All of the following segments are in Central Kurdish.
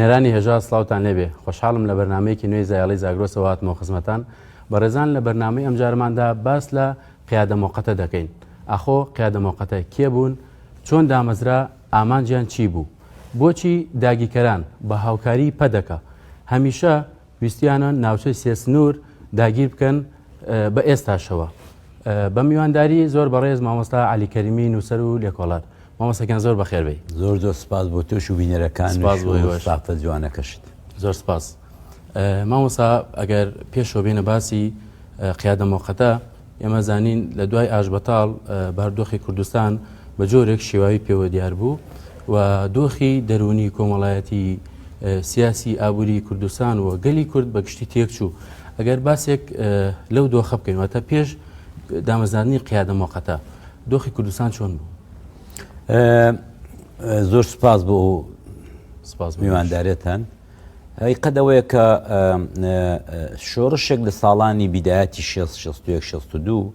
بینەرانی هێژا سڵاوتان لێبێ خۆشحاڵم لە بەرنمەیەکی نوێی زایەڵی زاگرۆسەوە هاتمەوە خزمەتان بەڕێزان لە بەرنمەی ئەمجارماندا باس لە قیادە مۆقەتە دەکەین ئاخۆ قیادە مۆقەتە کێ بوون چۆن دامەزرا ئامانجیان چی بوو بۆچی داگیرکەران بە هاوکاری پەدەکە هەمیشە ویستیانە ناوچەی سێسنوور داگیر بکەن بە ئێستاشەوە بە میوانداری زۆر بەڕێز مامۆستا علی کەریمی نووسەر و لێکۆڵەر مامۆستاکان زۆر بەخێربێی. زۆر زۆر سپاس بۆ تۆش و بینەرەکان سپاس بۆ ئێوەش. ستافە جوانەکەشت. زۆر سپاس مامۆستا ئەگەر پێشەوە بێنە باسی قیادە مۆقەتە ئێمە زانین لە دوای ئاشبەتاڵ باردۆخی کوردستان بە جۆرێک شێواوی پێوە دیار بوو و دۆخی دەروونی کۆمەڵایەتی سیاسی ئابووری کوردستان و گەلی کورد بە گشتی تێکچوو ئەگەر باسێک لەو دۆخە بکەین واتە پێش دامەزراندنی قیادە مۆقەتە دۆخی کوردستان چۆن بوو؟ زۆر سپاس بۆ میواندارێتان. هەقیقەت ئەوەیە کە شۆڕشێک لە ساڵانی بیدایەتی 61 62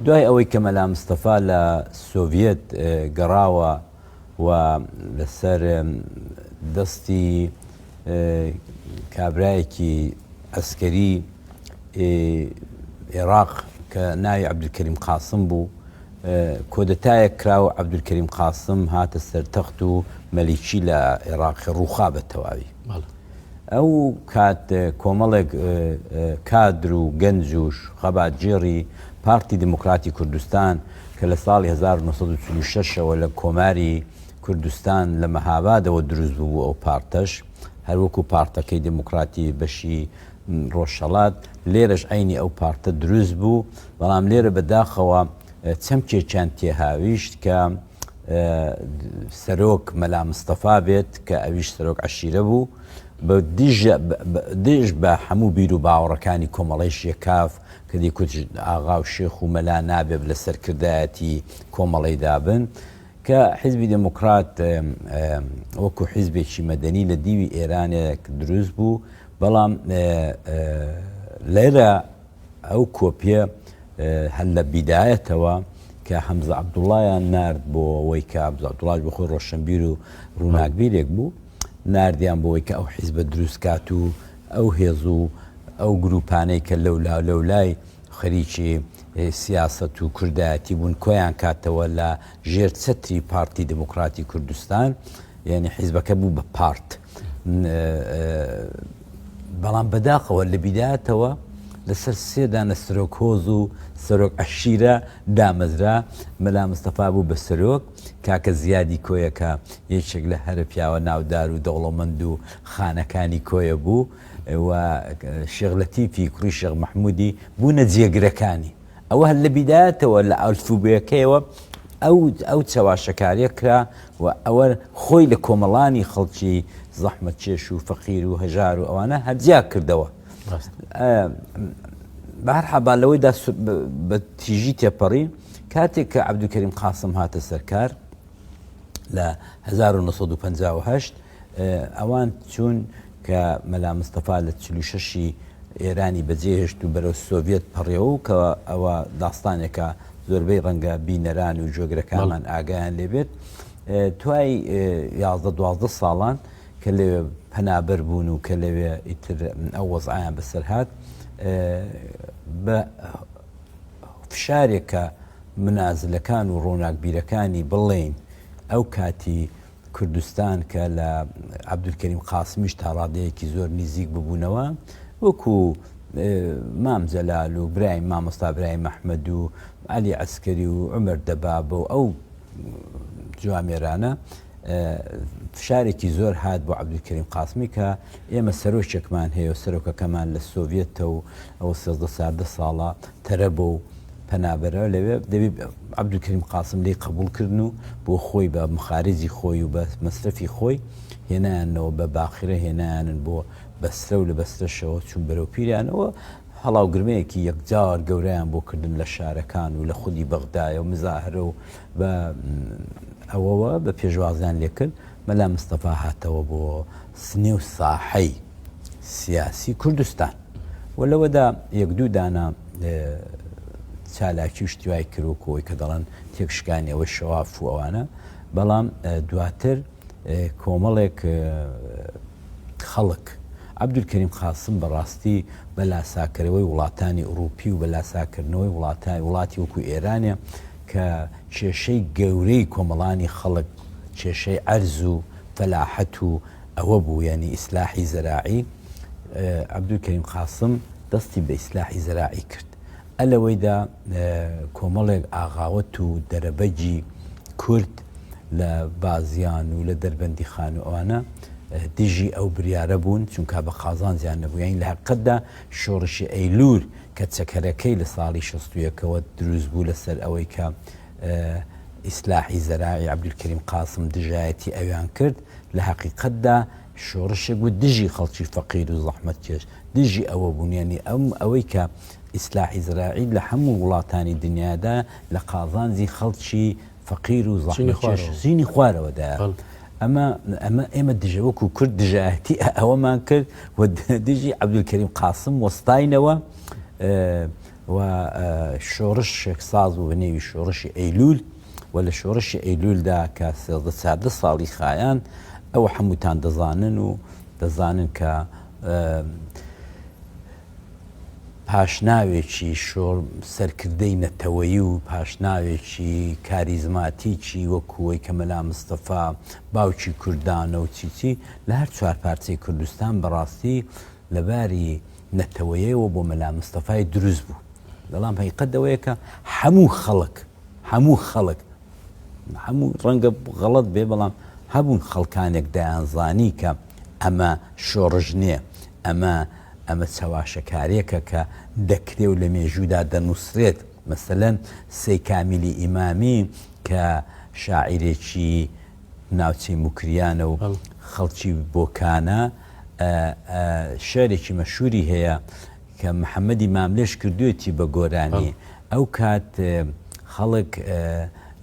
دوای ئەوەی کە مەلا مستەفا لە سۆڤیەت گەڕاوە و لەسەر دەستی کابرایەکی ئەسکەری عێراق کە ناوی عەبدولکەریم قاسم بوو کۆدەتایەک کرا و عەبدولکەریم قاسم هاتە سەر تەخت و مەلیکی لە عێراقی ڕووخا بە تەواوی. ئەو کات کۆمەڵێک کادر و گەنج و خەباتگێڕی پارتی دیموکراتی کوردستان کە لە ساڵی 1946 ەوە لە کۆماری کوردستان لە مەهابادەوە دروست ببوو ئەو پارتەش هەر وەکو پارتەکەی دیموکراتی بەشی ڕۆژهەڵات، لێرەش عەینی ئەو پارتە دروست بوو، بەڵام لێرە بە داخەوە چەمکێکیان تێهاویشت کە سەرۆک مەلا مستەفا بێت کە ئەویش سەرۆک عەشیرە بوو بە دژ بە هەموو بیر و باوەڕەکانی کۆمەڵەی شێکاف کە دەیکوت ئاغا و شێخ و مەلا نابێت لە سەرکردایەتی کۆمەڵەیدا بن. کە حیزبی دێموکرات وەکوو حیزبێکی مەدەنی لە دیوی ئێرانێک دروست بوو، بەڵام لێرە ئەو کۆپیە هەر لە بیدایەتەوە کە هەمزە عەبدوڵڵایان نارد بۆ ئەوەی کە هەمزە عەبدوڵڵاش بۆ خۆی ڕۆشنبیر و ڕووناکبیرێک بوو، ناردیان بۆ ئەوەی کە ئەو حیزبە دروست کات و ئەو هێز و ئەو گرووپانەی کە لەولا و لەولای خەریکی سیاسەت و کوردایەتی بوون کۆیان کاتەوە لە ژێر چەتری پارتی دیموکراتی کوردستان یعنی حیزبەکە بوو بە پارت بەڵام بەداخەوە لە بیدایەتەوە لەسەر سێدانە سەرۆک هۆز و سەرۆک عەشیرە دامەزرا مەلا مستەفا بوو بە سەرۆک کاکە زیادی کۆیەکە یەکێک لە هەرە پیاوە ناودار و دەوڵەمەند و خانەکانی کۆیە بوو و شێخ لەتیفی کوڕی شێخ مەحموودی بوونە جێگرەکانی. ئەوە هەر لە بیدایەتەوە لە ئەلفوبێکەیەوە ئەو ئەو چەواشەکاریە کرا و ئەوە خۆی لە کۆمەڵانی خەڵکی زەحمەتکێش و فەقیر و هەژار و ئەوانە هەر جیا کردەوە. بە هەر حال با لەوەیدا بە تیژی تێپەڕی کاتێک کە عەبدولکەریم قاسم هاتە سەرکار لە 1958 ئەوان چوون کە مەلا مستەفا لە 46 ی ئێرانی بەجێهێشت و بەرەو سۆڤیەت پەڕیەوە و کە ئەوە داستانێکە زۆربەی ڕەنگە بینەران و گوێگرەکانمان ئاگایان لێبێت توای 11 12 ساڵان کە لەوێ پەنابەر بوون و کە لەوێ ئیتر ئەو وەزعیان بەسەر هات بە فشارێک کە منازلەکان و ڕووناکبیرەکانی بڵێین ئەو کاتی کوردستان کە لە عەبدولکەریم قاسمیش تا ڕادەیەکی زۆر نیزیک ببوونەوە وەکو مام جەلال و برایم مامۆستا برایم ئەحمەد و عەلی عەسکەری و عومەر دەبابە و ئەو جوامێرانە فشارێکی زۆر هات بۆ عەبدولکەریم قاسمی کە ئێمە سەرۆکێکمان هەیە و سەرۆکەکەمان لە سۆڤیەتە و ئەوە سێزدە چاردە ساڵە تەرەبە و پەنابەرە لەوێ دەبی عەبدولکەریم قاسم لێی قبوڵ کردن و بۆ خۆی بە مخارجی خۆی و بە مەسرەفی خۆی هێنایانەوە بە باخرە هێنایانن بۆ بەسرە و لە بەسرەشەوە چوون بەرەو پیرانەوە هەڵاوگرمەیەکی یەکجار گەورەیان بۆ کردن لە شارەکان و لە خودی بەغدایە و مزاهرە و بە ئەوەوە بە پێشوازیان لێکرد مەلا مستەفا هاتەوە بۆ سنێ و ساحەی سیاسی کوردستان و لەوەدا یەک دوو دانە چالاکی و شتی وای کرد وەکو ئەوەی کە دەڵێن تێکشکانی ئەوەی شەواف و ئەوانە بەڵام دواتر کۆمەڵێک خەڵک. عەبدولکەریم قاسم بە ڕاستی بە لاساکەرەوەی وڵاتانی ئوڕووپی و بە لاساکردنەوەی وڵاتانی وڵاتی وەکوو ئێرانێ کە کێشەی گەورەی کۆمەڵانی خەڵک کێشەی عەرز و فەلاحەت و ئەوە بوو یانی ئیسلاحی زەراعی عەبدولکەریم قاسم دەستی بە ئیسلاحی زەراعی کرد. ئەلەوەیدا کۆمەڵێک ئاغاوەت و دەرەبەگی کورد لە بازیان و لە دەربەندیخان و ئەوانە دژی ئەو بریارە بوون چونکە بە قازانجیان نەبوو یانی لە هەقیقەتدا شۆڕشی ئەیلوول کە چەکەرەکەی لە ساڵی 61ەوە دروست بوو لەسەر ئەوەی کە ئیسلاحی زەراعی عەبدولکەریم قاسم دژایەتی ئەویان کرد لە هەقیقەتدا شۆڕشێک بوو دژی خەڵکی فەقیر و زەحمەتکێش دژی ئەوە بوون یانی ئەم ئەوەی کە ئیسلاحی زراعی لە هەموو وڵاتانی دنیادا لە قازانجی خەڵکی فەقیر و زەحمەتکێش چینی خوارەوەدایە ئەمە ئەمە ئێمە دژە وەکو کورد دژایەتی ئەوەمان کرد و دژی عەبدولکەریم قاسم وەستاینەوە و شۆڕشێک ساز بوو بە نێوی شۆڕشی ئەیلول و لە شۆڕشی ئەیلولدا کە سێزدە چاردە ساڵی خایاند ئەوە هەمووتان دەزانن و دەزانن کە پاشناوێکی شۆڕ سەرکردەی نەتەوەیی و پاشناوێکی کاریزماتیکی وەکو ئەوەی کە مەلا مستەفا باوکی کوردانە و چی چی لە هەر چوارپارچەی کوردستان بەڕاستی لە باری نەتەوەیەوە بۆ مەلا مستەفای دروست بوو بەڵام هەقیقەت ئەوەیە کە هەموو خەڵک هەموو خەڵک هەموو ڕەنگە غەڵەت بێ بەڵام هەبوون خەڵکانێک دەیانزانی کە ئەمە شۆڕش نییە ئەمە ئەمە چەواشەکاریەکە کە دەکرێ و لە مێژوودا دەنووسرێت مەسەلەن سەی کامیلی ئیمامی کە شاعیرێکی ناوچەی موکریانە و خەڵکی بۆکانە شعرێکی مەشهوری هەیە کە محەممەدی ماملێش کردوێتی بە گۆرانی ئەو کات خەڵک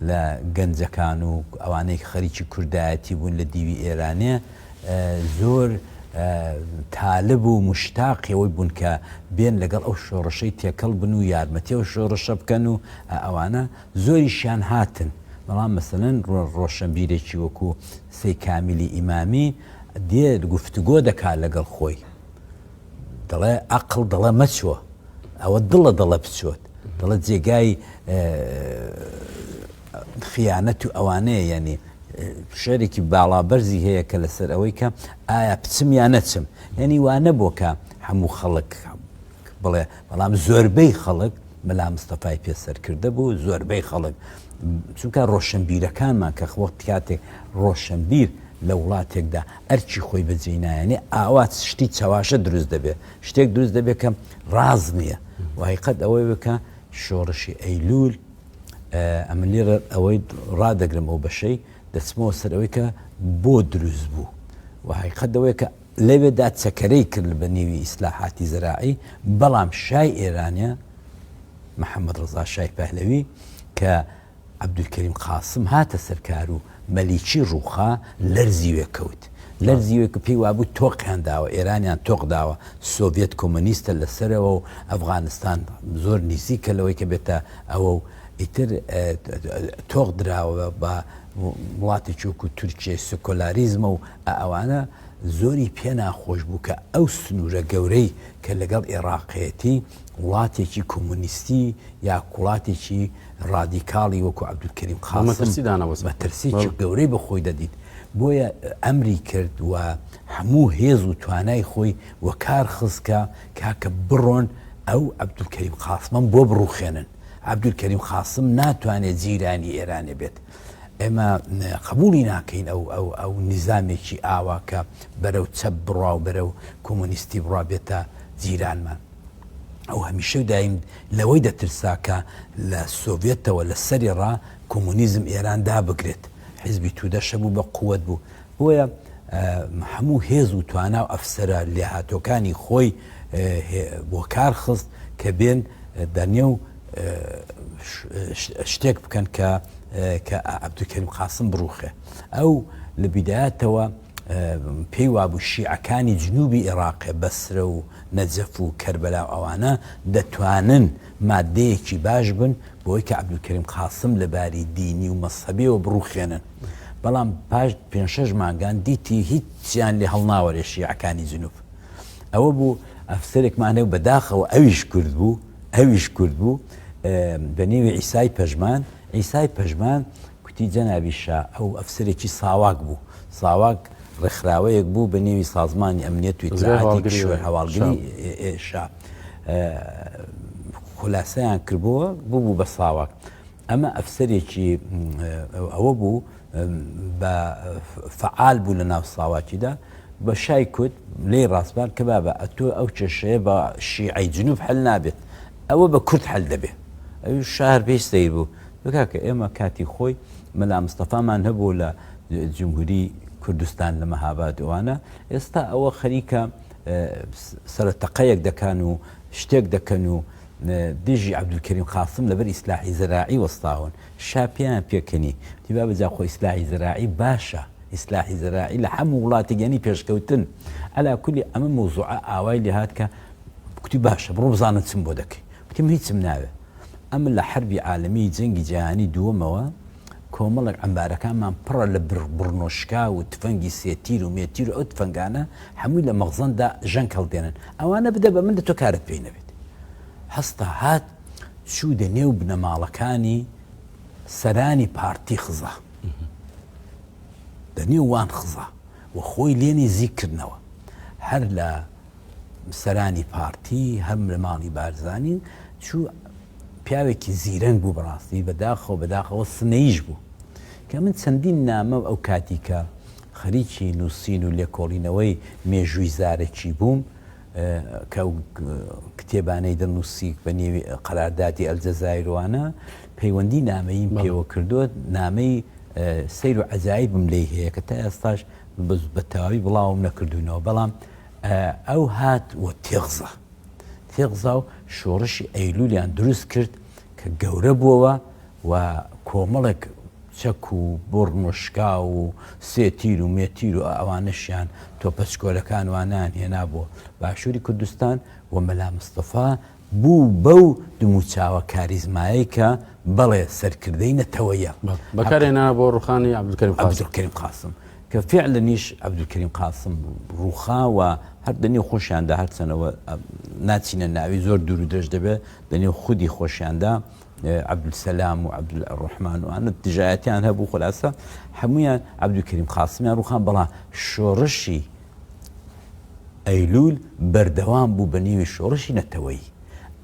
لە گەنجەکان و ئەوانەی خەریکی کوردایەتی بوون لە دیوی ئێرانێ زۆر تالب و مشتاقی ئەوەی بوون کە بێن لەگەڵ ئەو شۆڕشەی تێکەڵ بن و یارمەتی ئەو شۆڕشە بکەن و ئەوانە زۆریشیان هاتن بەڵام مەسەلەن ڕۆشنبیرێکی وەکو سەی کامیلی ئیمامی دێ گفتوگۆ دەکات لەگەڵ خۆی دەڵێ ئەقڵ دەڵێ مەچۆ ئەوە دڵە دەڵێ بچۆت دەڵێ جێگای خیانەت و ئەوانەیە یعنی شعرێکی باڵابەرزی هەیە کە لەسەر ئەوەی کە ئایا بچم یا نەچم یعنی وا نەبوو کە هەموو خەڵک بڵێ بەڵام زۆربەی خەڵک مەلا مستەفای پێ سەرکردە بوو زۆربەی خەڵک چونکە ڕۆشنبیرەکانمان کە وەخت کاتێک ڕۆشنبیر لە وڵاتێکدا ئەرکی خۆی بەجێ نایەنێ ئاوا شتی چەواشە دروست دەبێت شتێک دروست دەبێت کە ڕاز نییە و هەقیقەت ئەوەی کە شۆڕشی ئەیلول ئەمن لێرە ئەوەی ڕادەگرم ئەو بەشەی دەچمەوە سەر ئەوەی کە بۆ دروست بوو و هەقیقەت ئەوەیە کە لەوێدا چەکەرەی کرد بە نێوی ئیسلاحاتی زەراعی بەڵام شای ئێرانە محەممەد ڕەزا شای پەهلەوی کە عەبدولکەریم قاسم هاتە سەر کار و مەلیکی ڕووخا، لەرزی وێ کەوت. لەرزی وێ کە پێی وابوو تۆقیان داوە، ئێرانیان تۆق داوە، سۆڤیەت کۆمۆنیستە لە سەرەوە و ئەفغانستان زۆر نیزیکە لەوەی کە بێتە ئەوە و ئیتر تۆق دراوە بە وڵاتێکی وەکوو تورکیەی سکۆلاریزمە و ئەوانە زۆری پێ ناخۆش بوو کە ئەو سنوورە گەورەی کە لەگەڵ ئێڕاقێتی وڵاتێکی کۆمۆنیستی یا وڵاتێکی ڕادیکاڵی وەکو عەبدولکەریم قاسم مەترسیی گەورەی بە خۆی دەدیت، بۆیە ئەمری کرد و هەموو هێز و توانای خۆی وەکار خست کە کاکە بڕۆن ئەو عەبدولکەریم قاسمەم بۆ بڕوخێنن، عەبدولکەریم قاسم ناتوانێت جیرانی ئێرانێ بێت، ئێمە قبوڵی ناکەین ئەو ئەو ئەو نیزامێکی ئاوا کە بەرەو چەپ بڕوا و بەرەو کۆمۆنیستی بڕوا بێتە جیرانمان. ئەو هەمیشە و دایم لەوەی دەترسا کە لە سۆڤێتەوە لە سەری ڕا کۆمۆنیزم ئێران دابگرێت. حیزبی تودەش هەبوو بە قووەت بوو. بۆیە هەموو هێز و توانا و ئەفسەرە لێهاتووەکانی خۆی بۆ کار خست کە بێن دەنێو شتێک بکەن کە کە عەبدولکەریم قاسم بڕوخێ. ئەو لە بیدایەتەوە پێی وابوو شیعەکانی جنوبی ئێڕاقێ، بەسرە و نەجەف و کەربەلا و ئەوانە، دەتوانن ماددەیەکی باش بن بۆی کە عەبدولکەریم قاسم لە باری دینی و مەزهەبیەوە بڕوخێنن. بەڵام پاش پێ شەش مانگان دیتی هیچیان لێ هەڵناوەرێ شیعەکانی جنوب. ئەوە بوو ئەفسەرێکمان هەبوو بەداخەوە ئەویش کورد بوو ئەویش کورد بوو بە نێوی عیسای پەژمان عیسای پەژمان کوتی جەنابی شا ئەو ئەفسەرێکی ساواک بوو ساواک ڕێکخراوەیەک بوو بە نێوی سازمانی ئەمنیەت و ئیتلاعاتی کشوەر هەواڵگری شا خولاسەیان کردبووە بوو بە ساواک ئەمە ئەفسەرێکی ئەوە بوو بە فەعال بوو لە ناو ساواکیدا بە شای کوت لێی ڕاسپارد کە بابە ئەتۆ ئەو کێشەیە بە شیعەی جنوب حل نابێت ئەوە بە کورد حل دەبێت ئەوی شار پێی سەیر بوو کاکە ئێمە کاتی خۆی مەلا مستەفامان هەبوو لە جمهوری کوردستان لە مەهاباد ئەوانە ئێستا ئەوە خەریکە سەرەتەقەیەک دەکان و شتێک دەکەن و دژی عەبدولکەریم قاسم لەبەر ئیسلاحی زەراعی وەستاون شا پێیان پێکەنی وتی بابە جا خۆ ئیسلاحی زەراعی باشە ئیسلاحی زەراعی لە هەموو وڵاتێک یانی پێشکەوتن عەلا کولی ئەمە مەوزوعە ئاوای لێ هات کە کوتی باشە بڕۆ بزانە چم بۆ دەکەی کوتیم هیچم ناوێ ئەمە لە حەربی عالەمی جەنگی جیهانی دووەمەوە کۆمەڵێک عەمبارەکانمان پڕە لە بڕنۆشکا و تفەنگی سێتیر و مێتیر و ئەو تفەنگانە هەمووی لە مەخزەندا ژەنگ هەڵدێنن ئەوانە بدە بە من دە تۆ کارت پێی نەبێت هەستا هات چوو دە نێو بنەماڵەکانی سەرانی پارتی خزا دە نێو وان خزا و خۆی لێ نزیک کردنەوە هەر لە سەرانی پارتی هەم لە ماڵی بارزانی چوو پیاوێکی زیرەنگ بوو بەڕاستی بەداخەوە بەداخەوە سنەیش بوو کە من چەندین نامە ئەو کاتی کە خەریکی نووسین و لێکۆڵینەوەی مێژووی زارەکی بووم کە ئەو کتێبانەی دەنووسی بە نێوی قەراردادی ئەلجەزایروانە پەیوەندی نامەییم پێوە کردووە نامەی سەیر و عەجایبم لێی هەیە کە تا ئێستاش بە تەواوی بڵاوم نەکردوونەوە بەڵام ئەو هات و تێغزا تێغزا و شۆڕشی ئەیلولیان دروست کرد کە گەورە بووەوە و کۆمەڵێک چەک و بوڕن و شکاو و سێ تیر و مێ تیر و ئەوانەشیان تۆپە چکۆلەکان وانەیان هێنا بۆ باشووری کوردستان و مەلا مستەفا بوو بەو دموچاوە کاریزمایەی کە بەڵێ سەرکردەی نەتەوەیە. بەکارهێنا بۆ ڕوخانی عەبدولکەریم قاسم. عەبدولکەریم قاسم کە فیعلەنیش عەبدولکەریم قاسم ڕوخا و هەر دەنێو خۆشیاندا هەرچەنەوە ناچینە ناوی زۆر دوور و درێژ دەبێت دەنێو خودی خۆشیاندا عەبدولسەلام و عەبدولڕەحمان و ئەوانە دژایەتیان هەبوو خولاسە هەمویان عەبدولکەریم قاسمیان ڕوخان بەڵام شۆڕشی ئەیلول بەردەوام بوو بە نێوی شۆڕشی نەتەوەیی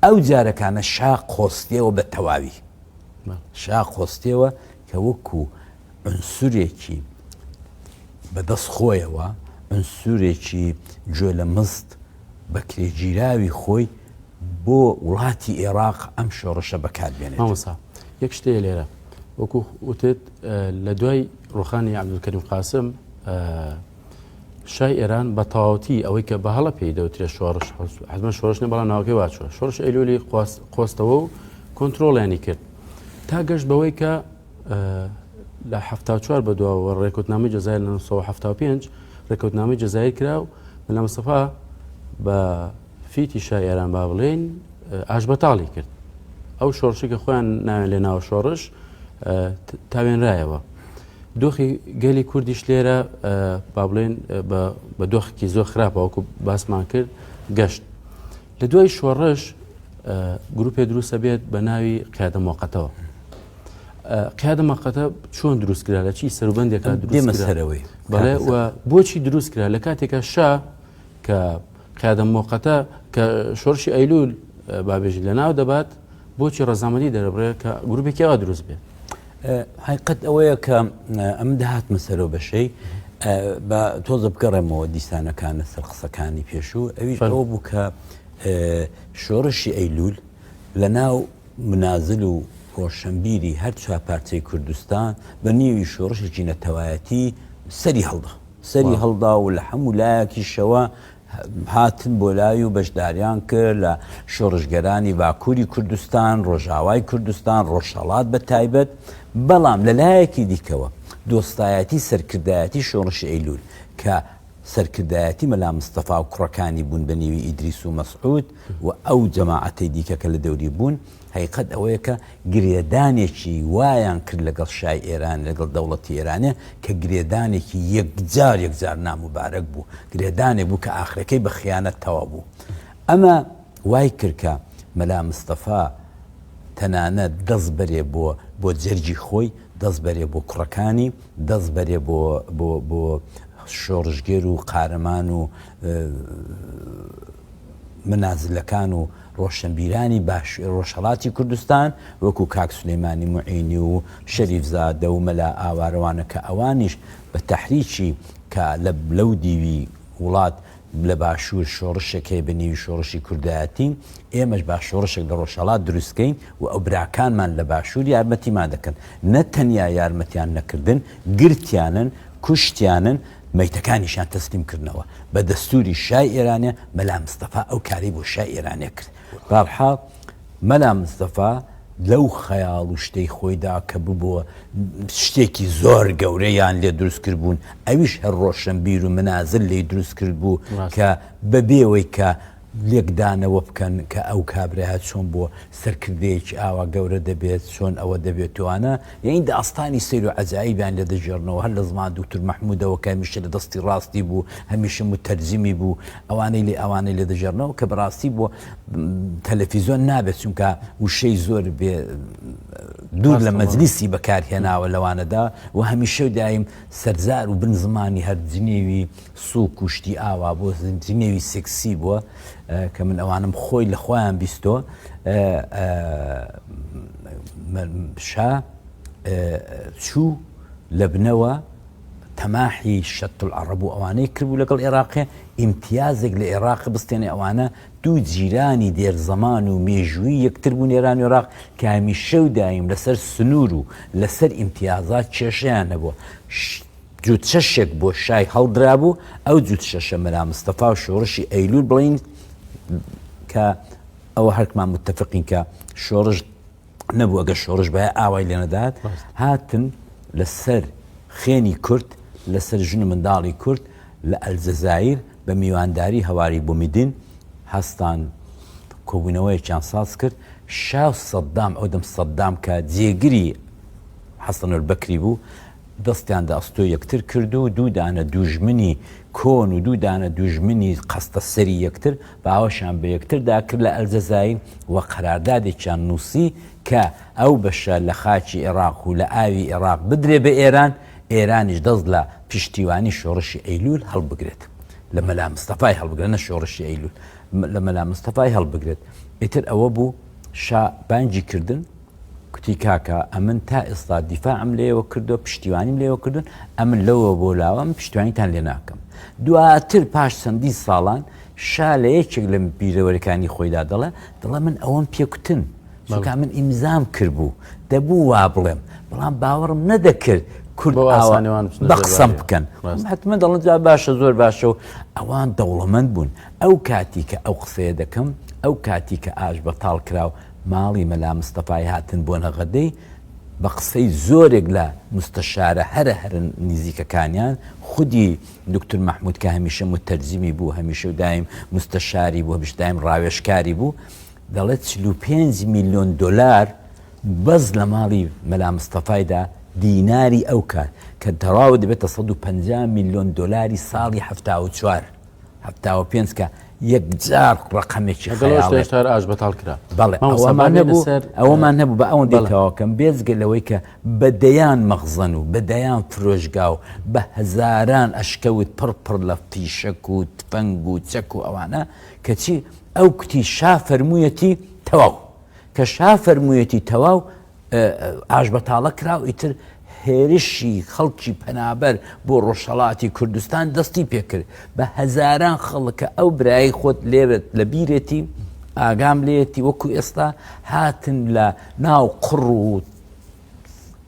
ئەو جارەکانە شا قۆستیەوە بە تەواوی شا قۆستیەوە کە وەکو عنسورێکی بەدەست خۆیەوە عنسورێکی گوێ لە مست بەکرێگیراوی خۆی بۆ وڵاتی ئێراق ئەم شۆڕشە بەکار بێنێت. مامۆستا یەک شتێ لێرە وەکو وتت لە دوای ڕوخانی عەبدولکەریم قاسم شای ئێران بە تەواوەتی ئەوەی کە بە هەڵە پێی دەوترێت شۆڕش حتمما شۆڕش نە بەڵام ناوەکەی واچوە شۆڕش ئەیلولی قۆستەوە و کۆنتترۆڵیانی کرد تا گەشت بەوەی کە لە 74 بە دواوە ڕێکوتنامەی جەزایر لە 1975 ڕێکوتنامەی جەزایر کرا و مەلا مستەفا بە فیتی شای ئێران با بڵێین ئاشبەتاڵی کرد ئەو شۆڕشی کە خۆیان ناوێن لێ ناوە شۆڕش تاوێنرایەوە دۆخی گەلی کوردیش لێرە با بڵێن بە دۆخێکی زۆر خراپە وەکو باسمان کرد گەشت لە دوای شۆڕش گروپێ دروستە بێت بە ناوی قیادە مۆقەتەوە قیادە مەقەتە چۆن دروست کرا لە چی سەروبندێکا دروست سەرەوەی بەڵێ و بۆچی دروست کرا لە کاتێکە شا کە قیادە موقتە کە شۆرشی ئەیلول بابێژی لە ناو دەبات بۆچی ڕەزامەندی دەربڕێ کە گروپێکی ئەوا دروست بێت؟ حقیقەت ئەوەیە کە ئەم دەهاتمە سەرەوە بەشەی بە تۆزە بگەڕێمەوە دیسانەکانە سەر قسەکانی پێشوو ئەویش ئەوە بوو کە شۆڕشی ئەیلول لە ناو منازل و ڕۆشنبیری هەر چوار پارچەی کوردستان بە نێوی شۆڕشێکی نەتەوایەتی سەری هەڵدا. سەری هەڵدا و لە هەموو لایەکیشەوە هاتن بۆ لای و بەشداریان کرد لە شۆڕشگەرانی باکووری کوردستان، ڕۆژاوای کوردستان، ڕۆژهەڵات بە تایبەت، بەڵام لە لایەکی دیکەوە دۆستایەتی سەرکردایەتی شۆڕشی ئەیلوول کە. سەرکردایەتی مەلا مستەفا و کوڕەکانی بوون بە نێوی ئیدریس و مەسعود و ئەو جەماعەتەی دیکە کە لە دەوری بوون، هەقیقەت ئەوەیە کە گرێدانێکی وایان کرد لەگەڵ شای ئێران، لەگەڵ دەوڵەتی ئێرانێ کە گرێدانێکی یەکجار یەکجار ناموبارەک بوو، گرێدانێک بوو کە ئاخرەکەی بە خیانەت تەواو بوو. ئەمە وای کرد کە مەلا مستەفا تەنانەت دەست بەرێ بۆ بۆ جەرگی خۆی، دەست بەرێ بۆ کوڕەکانی، دەست بەرێ بۆ بۆ بۆ شۆڕشگێر و قارەمان و منازلەکان و ڕۆشنبیرانی باش ڕۆژهەڵاتی کوردستان وەکو کاک سولەیمانی موعینی و شەریف زادە و مەلا ئاوارەوانە کە ئەوانیش بە تەحریکی کە لە لەو دیوی وڵات لە باشوور شۆڕشێک هەیە بە نێوی شۆڕشی کوردایەتی، ئێمەش با شۆڕشێک لە ڕۆژهەڵات دروست کەین و ئەو براکانمان لە باشوور یارمەتیمان دەکەن. نە تەنیا یارمەتیان نەکردن، گرتیانن، کوشتیانن، مەیتەکانیشیان تەسلیم کردنەوە. بە دەستووری شای ئێرانێ، مەلا مستەفا ئەو کارەی بۆ شای ئێرانێ کرد. بەهەرحاڵ مەلا مستەفا لەو خەیاڵ و شتەی خۆیدا کە ببووە شتێکی زۆر گەورەیان لێ دروست کردبوون، ئەویش هەر ڕۆشنبیر و منازل لێی دروست کردبوو کە بەبێ وەی کە لێکدانەوە بکەن کە ئەو کابرایە چۆن بۆ سەرکردەیەکی ئاوا گەورە دەبێت، چۆن ئەوە دەبێت و ئەوانە، یەعنی داستانی سەیر و عەجایبیان لێ دەگێڕنەوە، هەر لە زمان دوکتور مەحموودەوە کە هەمیشە لە دەستی ڕاستی بوو، هەمیشە موتەرجیمی بوو، ئەوانەی لێ ئەوانەی لێ دەگێڕنەوە کە بەڕاستی بۆ تەلەفیزۆن نابێت چونکە وشەی زۆر بێ دوور لە مەجلیسی بەکارهێناوە لەوانەدا و هەمیشە و دایم سەرزار و بن زمانی هەر جنێوی سوک و شتی ئاوا بۆ جنێوی سێکسی بووە کە من ئەوانم خۆی لە خۆیان بیستۆ شا چوو لە بنەوە تەماحی شەت العرب و ئەوانەی کردبوو لەگەڵ ئێراقێ ئیمتیازێک لە ئێراق بستێنێ ئەوانە دوو جیرانی دێر زەمان و مێژووی یەکتر بوون ئێران و ئێراق کە هەمیشە و دایم لەسەر سنوور و لەسەر ئیمتیازات کێشەیان هەبووە جووت شەشێک بۆ شای هەڵدرابوو ئەو جووت شەشە مەلا مستەفا و شۆڕشی ئەیلوول بڵین کە ئەوە هەرکمان متفقین کە شۆڕش نەبوو ئەگەر شۆڕش بایە ئاوای لێ نەدات هاتن لەسەر خێنی کورد لەسەر ژن و منداڵی کورد لە ئەلجەزایر بە میوانداری هەواری بومیدین هەستان کۆبوونەوەیەکیان ساز کرد شا و سەدام ئەودەم سەدام کە جێگری حەسەنولبەکری بوو دەستیان دە ئەستۆی یەکتر کرد و دوو دانە دووژمنی کۆن و دوو دانە دووژمنی قەستە سەری یەکتر باوەشیان بە یەکتردا کرد لە ئەلجەزایر و قەراردادێکیان نووسی کە ئەو بەشە لە خاکی ئێڕاق و لە ئاوی ئێڕاق بدرێ بە ئێران، ئێرانیش دەست لە پشتیوانی شۆڕشی ئەیلوول هەڵبگرێت. لە مەلا مستەفای هەڵبگرێت نە شۆڕشی ئەیلوول لە مەلا مستەفای هەڵبگرێت. ئیتر ئەوە بوو شا بانگی کردن. کوتی کاکە ئەمن تا ئێستا دیفاعم لێوە کردووە پشتیوانیم لێوە کردوون ئەمن لەوە بۆ لاوە من پشتیوانیتان لێ ناکەم دواتر پاش چەندین ساڵان شا لە یەکێک لە بیرەوەرەکانی خۆیدا دەڵێ دەڵێ من ئەوەم پێکوتن چونکە من ئیمزام کردبوو دەبوو وا بڵێم بەڵام باوەڕم نەدەکرد کورد بە قسەم بکەن حتمما دەڵێن جا باشە زۆر باشە و ئەوان دەوڵەمەند بوون ئەو کاتی کە ئەو قسەیە دەکەم ئەو کاتی کە ئاش بەتاڵ کراو ماڵی مەلا مستەفای هاتن بۆ نەغەدەی، بە قسەی زۆرێک لە موستەشارە هەرە هەرە نیزیکەکانیان، خودی دوکتور مەحموود کە هەمیشە موتەرجیمی بوو، هەمیشە و دایم موستەشاری بوو، هەمیشە دایم ڕاوێژکاری بوو، دەڵێ 45 میلیۆن دۆلار بەس لە ماڵی مەلا مستەفایدا دیناری ئەو کات کە تەواو دەبێتە 150 میلیۆن دۆلاری ساڵی 74. 75 کە یەکجار ڕقەمێکی خەیاڵێ هێشتا ئاش بەتاڵ کرا. بەڵێ ئەوەمان هەبوو ئەوەمان هەبوو بە ئەوەندەی تەواوکەم بێجگە لەوەی کە بە دەیان مەخزەن و بە دەیان فرۆشگا و بە هەزاران ئەشکەوت پڕ پڕ لە فیشەک و تفەنگ و چەک و ئەوانە کەچی ئەو کوتی شا فەرموویەتی تەواو کە شا فەرموویەتی تەواو ئاشبەتاڵە کرا و ئیتر هێرشی خەڵکی پەنابەر بۆ ڕۆژهەڵاتی کوردستان دەستی پێکرد بە هەزاران خەڵک کە ئەو برای خۆت لێرت لە بیرێتی ئاگام لێتی وەکو ئێستا هاتن لە ناو قوڕ و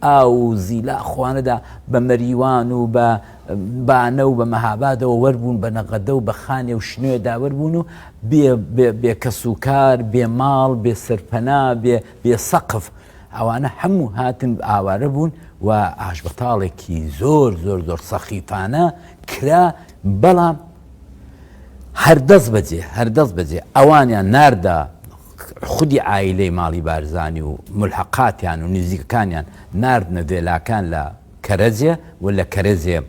ئاو و زیلا خوانەدا بە مەریوان و بە بانە و بە مەهابادەوە وەربوون بە نەغەدە و بە خانێ و شنۆێدا وەربوون و بێ کەس و کار بێ ماڵ بێ سەرپەنا بێ بێ سەقف ئەوانە هەموو هاتن ئاوارە بوون و ئاشبەتاڵێکی زۆر زۆر زۆر سەخیفانە کرا. بەڵام هەر دەست بەجێ هەر دەست بەجێ ئەوانیان ناردە خودی عایلەی ماڵی بارزانی و ملحقاتیان و نزیکەکانیان ناردنە ڤێلاکان لە کەرەجێ و لە کەرەجێ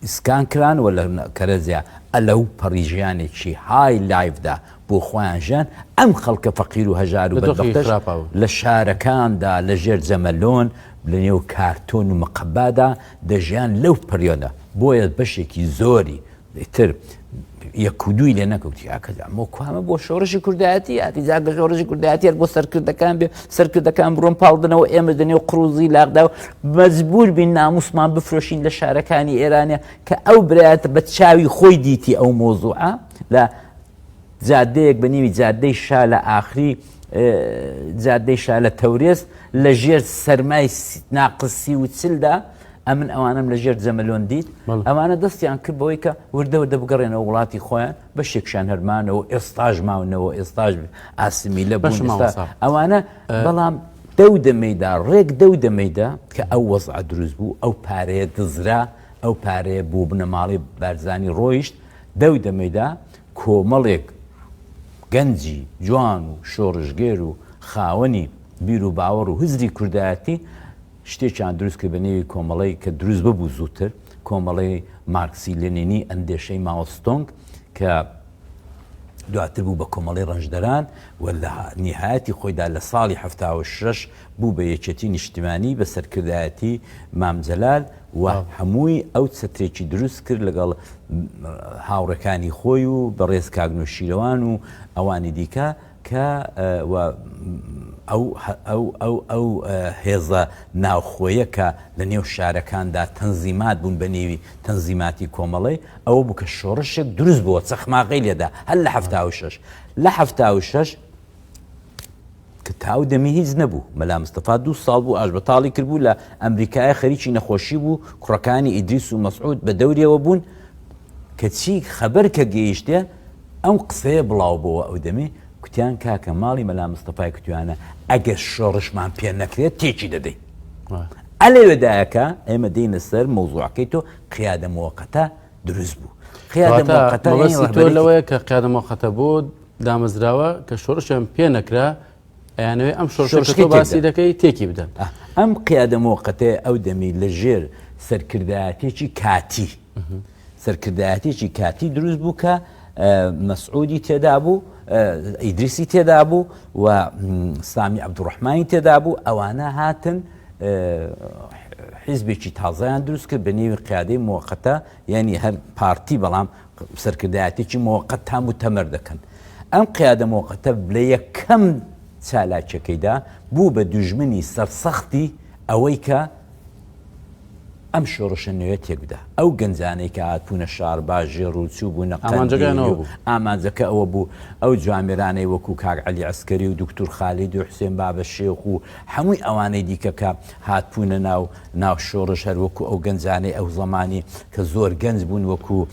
ئیسکان کران و لە کەرەجێ ئەلەو پەڕی ژیانێکی های لایفدا بۆ خۆیان ژیان ئەم خەڵکە فەقیر و هەژار و بەدبەختەش لە شارەکاندا لە ژێر جەمەلۆن لە نێو کارتۆن و مقەبادا دەژیان لەو پریۆدە بۆیە بەشێکی زۆری ئیتر یەک و دووی لێ نەکەوتی ئاکەدا مۆ کوامە بۆ شۆڕشی کوردایەتی یاتی جاگە شۆڕشی کوردایەتی هەر بۆ سەرکردەکان بێ سەرکردەکان بڕۆن پاڵدنەوە ئێمە دەنێو قڕوزی لاقدا و مەجبور بین ناموسمان بفرۆشین لە شارەکانی ئێرانە کە ئەو برایەتە بە چاوی خۆی دیتی ئەو مۆزوعە لە جادەیەک بە نێوی جادەی شا لە ئاخری جادەی شا لە تەورێز لە ژێر سەرمای ناقسی و چلدا ئەمن ئەوانەم لە ژێر جەمەلۆن دیت، ئەوانە دەستیان کرد بەوەی کە وردە وردە بگەڕێنەوە وڵاتی خۆیان، بەشێکشیان هەر مانەوە ئێستاش ماونەوە، ئێستاش ئاسمیلە بوون، ئێستا ئەوانە، بەڵام دەو دەمەیدا، ڕێک دەو دەمەیدا کە ئەو وەزعە دروست بوو، ئەو پارەیە دزرا، ئەو پارەیە بۆ بنەماڵەی بارزانی ڕۆیشت، دەو دەمەیدا کۆمەڵێک گەنجی جوان و شۆڕشگێر و خاوەنی بیر و باوەڕ و هزری کوردایەتی شتێکیان دروست کرد بە نێوی کۆمەڵەی کە دروست ببوو زووتر، کۆمەڵەی مارکسی لێنینی ئەندێشەی ماوە ستۆنگ کە دواتر بوو بە کۆمەڵەی ڕەنجدەران و لە نیهایەتی خۆیدا لە ساڵی 76 بوو بە یەکێتی نیشتیمانی بە سەرکردایەتی مام جەلال و هەمووی ئەو چەترێکی دروست کرد لەگەڵ هاوڕێکانی خۆی و بەڕێز کاک نوشیرەوان و ئەوانی دیکە کە و ئەو ئەو ئەو ئەو هێزە ناوخۆیە کە لە نێو شارەکاندا تەنزیمات بوون بە نێوی تەنزیماتی کۆمەڵەی ئەوە بوو کە شۆڕشێک دروست بووە چەخماغەی لێدا هەر لە 76 لە 76 کە تاو دەمی هیچ نەبوو مەلا مستەفا دوو ساڵ بوو ئاشبەتاڵی کردبوو لە ئەمریکایە خەریکی نەخۆشی بوو کوڕەکانی ئیدریس و مەسعود بە دەوریەوە بوون کەچی خەبەر کە گەیشتێ ئەم قسەیە بڵاو بۆوە ئەو دەمی کوتیان کاکە ماڵی مەلا مستەفای کوتویانە ئەگەر شۆڕشمان پێ نەکرێت تێکی دەدەین ئەلەوێدایە کە ئێمە دێینە سەر مەوزوعەکەی تۆ قیادە موەقەتە دروست بوو قیادە موەقەتە مەبەستی تۆ لەوەیە کە قیادە موەقەتە بۆ دامەزراوە کە شۆڕشیان پێ نەکرا ئەیانەوێ ئەم شۆڕشەی تۆ باسی دەکەی تێکی بدەن. ئەم قیادە موەقەتەیە ئەو دەمی لە ژێر سەرکردایەتێکی کاتی سەرکردایەتێکی کاتی دروست بوو کە مەسعودی تێدا بوو ئیدریسی تێدا بوو و سامی عەبدوڕەحمانی تێدا بوو ئەوانە هاتن حیزبێکی تازەیان دروست کرد بە نێوی قیادەی موەقەتە یعنی هەر پارتی بەڵام سەرکردایەتێکی موەقەت تا موتەمەر دەکەن ئەم قیادە موەقەتە لە یەکەم چالاکیەکەیدا بوو بە دوژمنی سەرسەختی ئەوەی کە ئەم شۆڕشە نوێیە تێکبدا. ئەو گەنجانەی کە هاتبوونە شارباژێڕ و چووبوونە ئامانجەکەیان قەندیل ئەوە و بوو. ئامانجەکە ئەوە بوو، ئەو جوامێرانەی وەکوو کاک عەلی عەسکەری و دوکتور خالید و حوسێن بابەشێخ و هەمووی ئەوانەی دیکە کە هاتبوونە ناو ناو شۆڕش هەر وەکوو ئەو گەنجانەی ئەو زەمانی کە زۆر گەنج بوون وەکوو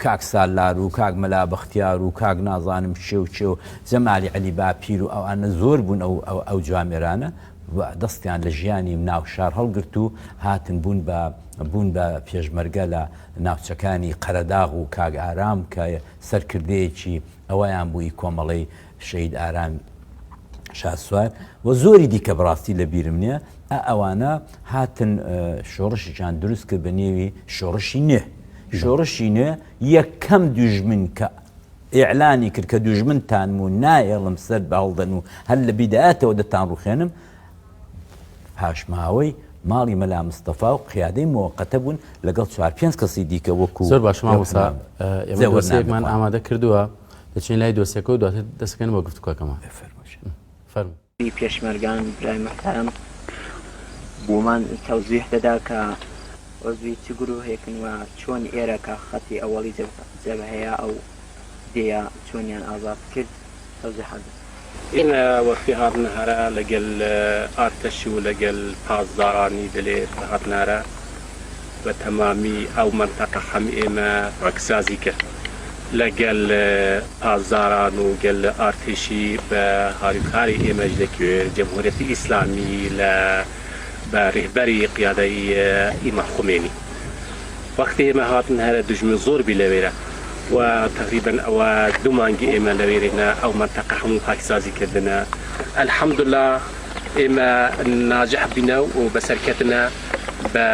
کاک سالار و کاک مەلا بەختیار و کاک نازانم کێ و کێ و جەمالی عەلی باپیر و ئەوانە زۆر بوون ئەو ئەو جوامێرانە و دەستیان لە ژیانی ناو شار هەڵگرت و هاتن بوون بە بوون بە پێشمەرگە لە ناوچەکانی قەرەداغ و کاک ئارام کە سەرکردەیەکی ئەوەیان بوو ئی کۆمەڵەی شەهید ئارام شاسوار و زۆری دیکە بەڕاستی لە بیرم نییە ئە ئەوانە هاتن شۆڕشێکیان دروست کرد بە نێوی شۆڕشی نوێ شۆڕشی نوێ یەکەم دوژمن کە ئیعلانی کرد کە دوژمنتانم و نایەڵم سەر بهەڵدەن و هەر لە بیدایەتەوە دەتانڕوخێنم، پاشماوەی ماڵی مەلا مستەفا و قیادەی موەقەتە بوون لەگەڵ چوار پێنج کەسی دیکە وەکو زۆر باشە مامۆستا ئێمە دۆسیەکمان ئامادە کردووە دەچین لای دۆسیەکە و دواتر دەستەکەن بۆ گفتوگۆکەمان. فەرموو. پێشمەرگان برای موحتەرەم بۆمان تەوزیح دەدا کە عوزوی چ گروهێکن و چۆن ئێرە کە خەتی ئەوەڵی جەبهەیە ئەو دێیە چۆنیان ئازاد کرد تەوزیحات بدەن. ئێمە وەختی هاتنە هەرە لەگەل ئارتەش و لەگەل پاسدارانی دلێر هاتنە هەرە بە تەمامی ئەو مەنتەقە حەم ئێمە پاکسازی کرد لەگەل پاسداران و گەل ئارتێشی بە هاریکاری ئێمەش لە جمهوریەتی ئیسلامی لە بە رهبەری قیادەی ئیمام خومێنی. وەختی ئێمە هاتن هەرە دوژمن زۆر بی لەوێرە و تەقریبەن ئەوە دوو مانگی ئێمە لەوێرێنە ئەو مەنتەقە هەموو پاکسازی کردنە الحمدللە ئێمە ناجح بینە و بەسەرکەتنە بە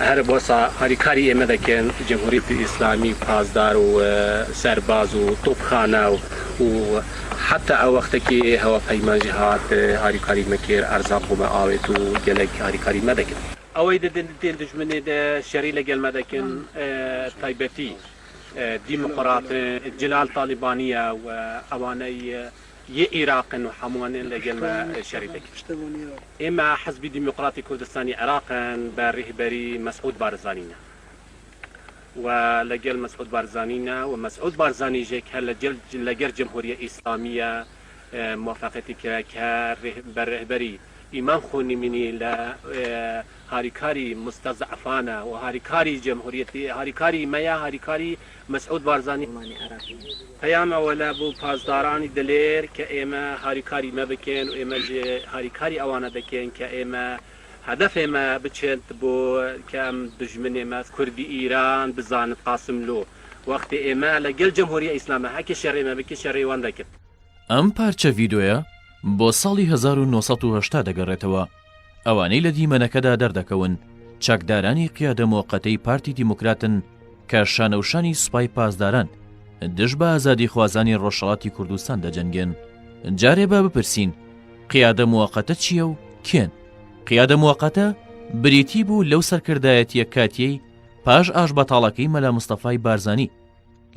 هەر بۆسا هاریکاری ئێمە دەکەن جمهوری ئیسلامی پاسدار و سەرباز و تۆپخانە و حتا ئەو وەختەکی هەواپەیمانژی هات هاریکاری مە کرد ئەرزاق بۆ مە ئاوێت و گەلەک هاریکاری مە دەکرد. ئەوەی دێن دوژمنێ شەری لەگەل مە دەکەن تایبەتی دیموقرات جلال تالیبانیە و ئەوانەی ی ئیراقن و هەمووانن لەگەل مە شەری دەکەن. ئێمە حزبی دیموقراتی کوردستانی عێراقن بە رهبەری مەسعود بارزانینە. و لەگەل مەسعود بارزانینە و مەسعود بارزانیژێک هەر لەگەر جمهوریە ئیسلامیە موافقەتی کرا کە بە رهبەری ئیمام خونیمینی لە هاریکاری مستضعفانە و هاریکاری جمهوریەتی هاریکاری مەیە هاریکاری مەسعود بارزانی. پەیام ئەوەلە بۆ پاسدارانی دلێر کە ئێمە هاریکاری مە بکەن و ئێمە هاریکاری ئەوانە دەکەین کە ئێمە هەدەفێ مە بچێت بۆ کە ئەم دوژمنێ مە کوردی ئیران بزانت قاسملۆ وەختێ ئێمە لە گەل جمهوری ئیسلامە هەکێ شەرێ مە بکێ شەرێ وان دەکرد. ئەم پارچە ڤیدۆیە بۆ ساڵی 1980 دەگەڕێتەوە، ئەوانەی لە دیمەنەکەدا دەردەکەون چەکدارانی قیادە مۆقەتەی پارتی دیموکراتن کە شانەوشانی سوپای پاسداران دژ بە ئازادیخوازانی ڕۆژهەڵاتی کوردستان دەجەنگێن. جارێ با بپرسین قیادە موەقەتە چییە و کێن؟ قیادە موەقەتە بریتی بوو لەو سەرکردایەتییە کاتییەی پاش ئاشبەتاڵەکەی مەلا مستەفای بارزانی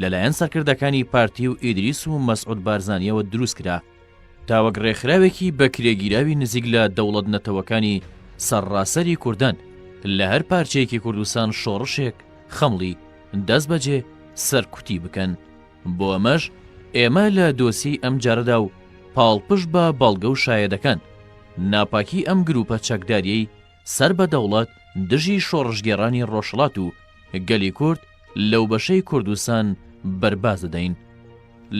لەلایەن سەرکردەکانی پارتی و ئیدریس و مەسعود بارزانیەوە دروست کرا تا وەک ڕێکخراوێکی بەکرێگیراوی نزیک لە دەوڵەت نەتەوەکانی سەرڕاسەری کوردان لە هەر پارچەیەکی کوردستان شۆڕشێک خەمڵی دەست بەجێ سەرکوتی بکەن. بۆ ئەمەش ئێمە لە دۆسیەی ئەم جارەدا و پاڵپشت بە بەڵگە و شایەدەکان، ناپاکی ئەم گروپە چەکداریەی سەر بە دەوڵەت دژی شۆڕشگێڕانی ڕۆژهەڵات و گەلی کورد لەو بەشەی کوردستان بەرباس دەدەین.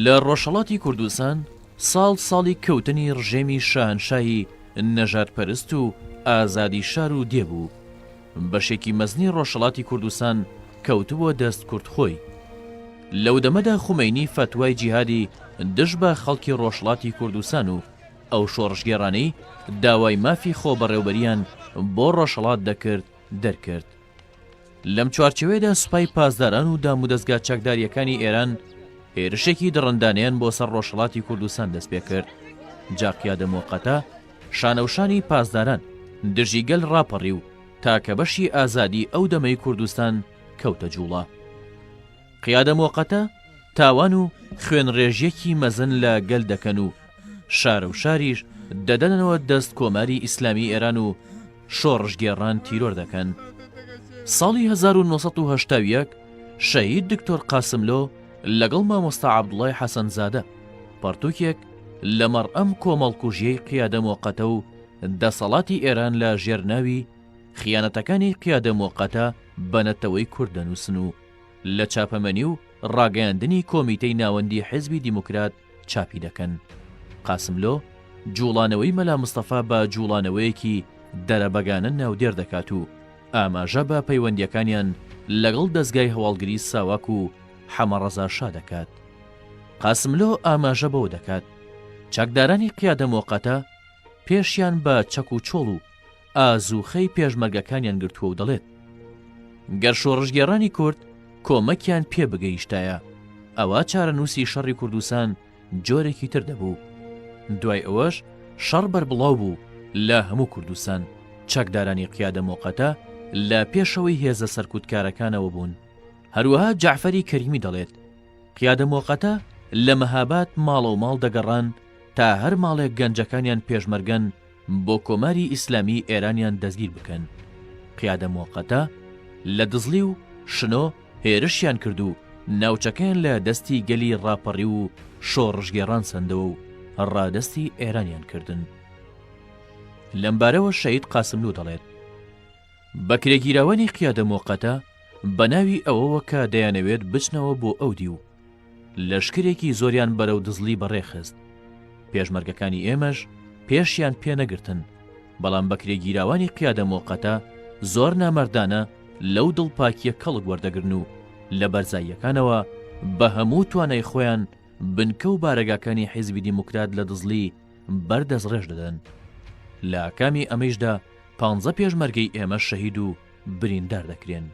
لە ڕۆژهەڵاتی کوردستان ساڵ ساڵی کەوتنی ڕژێمی شاهنشاهی نەژادپەرست و ئازادی شار و دێ بوو. بەشێکی مەزنی ڕۆژهەڵاتی کوردستان کەوتبووە دەست کورد خۆی. لەو دەمەدا خومەینی فەتوای جیهادی دژ بە خەڵکی ڕۆژهەڵاتی کوردستان و ئەو شۆڕشگێڕانەی داوای مافی خۆبەڕێوبەرییان بۆ ڕۆژهەڵات دەکرد دەرکرد. لەم چوارچێوەیەدا سوپای پاسداران و دامودەزگا چەکدارییەکانی ئێران هێرشێکی دڕندانەیان بۆ سەر ڕۆژهەڵاتی کوردستان دەستپێکرد. جا قیادە موەقەتە شانەوشانی پاسداران دژی گەل ڕاپەڕی و تاکە بەشی ئازادی ئەو دەمەی کوردستان کەوتە جووڵە. قیادە مۆقەتە تاوان و خوێنڕێژیەکی مەزن لە گەل دەکەن و شارە و شاریش دەدەنەوە دەست کۆماری ئیسلامی ئێران و شۆڕشگێڕان تیرۆر دەکەن. ساڵی 1981 شەهید دکتۆر قاسملۆ لەگەڵ مامۆستا عەبدوڵای حەسەنزادە پەڕتووکێک لەمەڕ ئەم کۆمەڵکوژیەی قیادە مۆقەتە و دەسەڵاتی ئێران لە ژێر ناوی خیانەتەکانی قیادە مۆقەتە بە نەتەوەی کورد دەنووسن و لە چاپەمەنی و ڕاگەیاندنی کۆمیتەی ناوەندی حیزبی دیموکرات چاپی دەکەن. قاسملۆ جووڵانەوەی مەلا مستەفا بە جووڵانەوەیەکی دەرەبەگانە ناودێر دەکات و ئاماژە بە پەیوەندییەکانیان لەگەڵ دەزگای هەواڵگری ساواک و حەمەڕەزا شا دەکات. قاسملۆ ئاماژە بەوە دەکات، چەکدارانی قیادە مۆقەتە پێشیان بە چەک و چۆڵ و ئازووخەی پێشمەرگەکانیان گرتووە و دەڵێت، گەر شۆڕشگێڕانی کورد کۆمەکیان پێ بگەیشتایە، ئەوا چارەنووسی شەڕی کوردستان جۆرێکی تر دەبوو. دوای ئەوەش شەڕ بەربڵاو بوو لە هەموو کوردستان، چەکدارانی قیادە مۆقەتە لە پێشەوەی هێزە سەرکوتکارەکانەوە بوون. هەروەها جەعفەری کەریمی دەڵێت، قیادە مۆقەتە لە مەهاباد ماڵەوماڵ دەگەڕان تا هەر ماڵێک گەنجەکانیان پێشمەرگەن بۆ کۆماری ئیسلامی ئێرانیان دەستگیر بکەن. قیادە موەقەتە لە دزڵی و شنۆ هێرشیان کرد و ناوچەکەیان لە دەستی گەلی ڕاپەڕیو و شۆڕشگێڕان سەندەوە و ڕادەستی ئێرانیان کردن. لەمبارەوە شەهید قاسملوو دەڵێت، بەکرێگیراوانی قیادە موەقەتە بە ناوی ئەوەوە کە دەیانەوێت بچنەوە بۆ ئەو دیو، لەشکرێکی زۆریان بەرەو دزڵی بەڕێ خست. پێشمەرگەکانی ئێمەش پێشیان پێ نەگرتن، بەڵام بەکرێگیراوانی قیادە مۆقەتە زۆر نامەردانە. لەو دڵپاکییە کەڵک وەردەگرن و لە بەرزاییەکانەوە بە هەموو توانای خۆیان بنکە و بارەگاکانی حیزبی دیموکرات لە دزڵی بەر دەستڕێژ دەدەن. لە ئاکامی ئەمەیشدا پانزە پێشمەرگەی ئێمە شەهید و بریندار دەکرێن.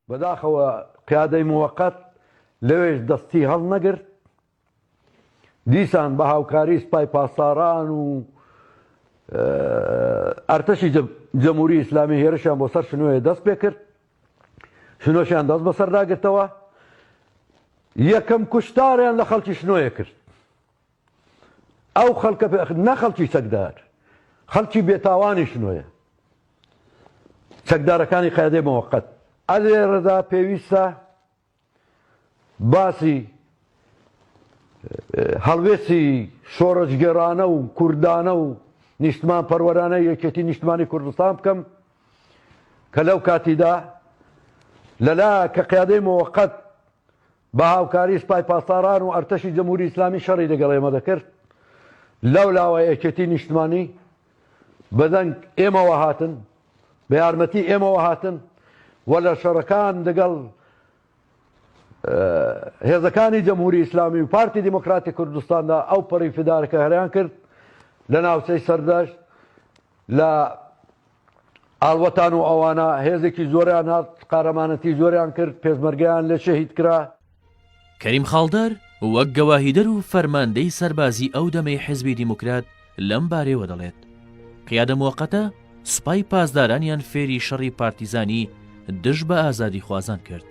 بەداخەوە قیادەی موەقەت لەوێش دەستی هەڵنەگرت، دیسان بە هاوکاری سپای پاسداران و ئەرتەشی جەمهوری ئیسلامی هێرشیان بۆ سەر شنۆیە دەست پێ کرد، شنۆشیان دەست بەسەردا گرتەوە، یەکەم کوشتاریان لە خەڵکی شنۆیە کرد. ئەو خەڵکە نە خەڵکی چەکدار، خەڵکی بێتاوانی شنۆیە، چەکدارەکانی قیادەی مۆقەت. ئەلێرەدا پێویستە باسی هەڵوێستی شۆڕشگێڕانە و کوردانە و نیشتمان پەروەرانە یەکێتی نیشتمانی کوردستان بکەم کە لەو کاتیدا لەلا کە قیادەی مۆقەت بە هاوکاری سپای پاسداران و ئەرتەشی جمهوری ئیسلامی شەڕی لەگەڵ ئێمە دەکرد لەو لاوە یەکێتی نیشتمانی بەدەنگ ئێمەوە هاتن بە یارمەتی ئێمەوە هاتن و لە شەڕەکان لەگەڵ هێزەکانی جمهوری ئیسلامی و پارتی دیموکراتی کوردستاندا ئەو پەڕی فدارکە هەریان کرد لە ناوچەی سەردەشت لە ئاڵوەتان و ئەوانە هێزێکی زۆریان هات قارەمانەتی زۆریان کرد پێشمەرگەیان لێ شەهید کرا. کەریم خاڵدار وەک گەواهیدەر و فەرماندەی سەربازی ئەو دەمەی حیزبی دیموکرات لەم بارەیەوە دەڵێت، قیادە موەقەتە سوپای پاسدارانیان فێری شەڕی پارتیزانی دژ بە ئازادیخوازان کرد.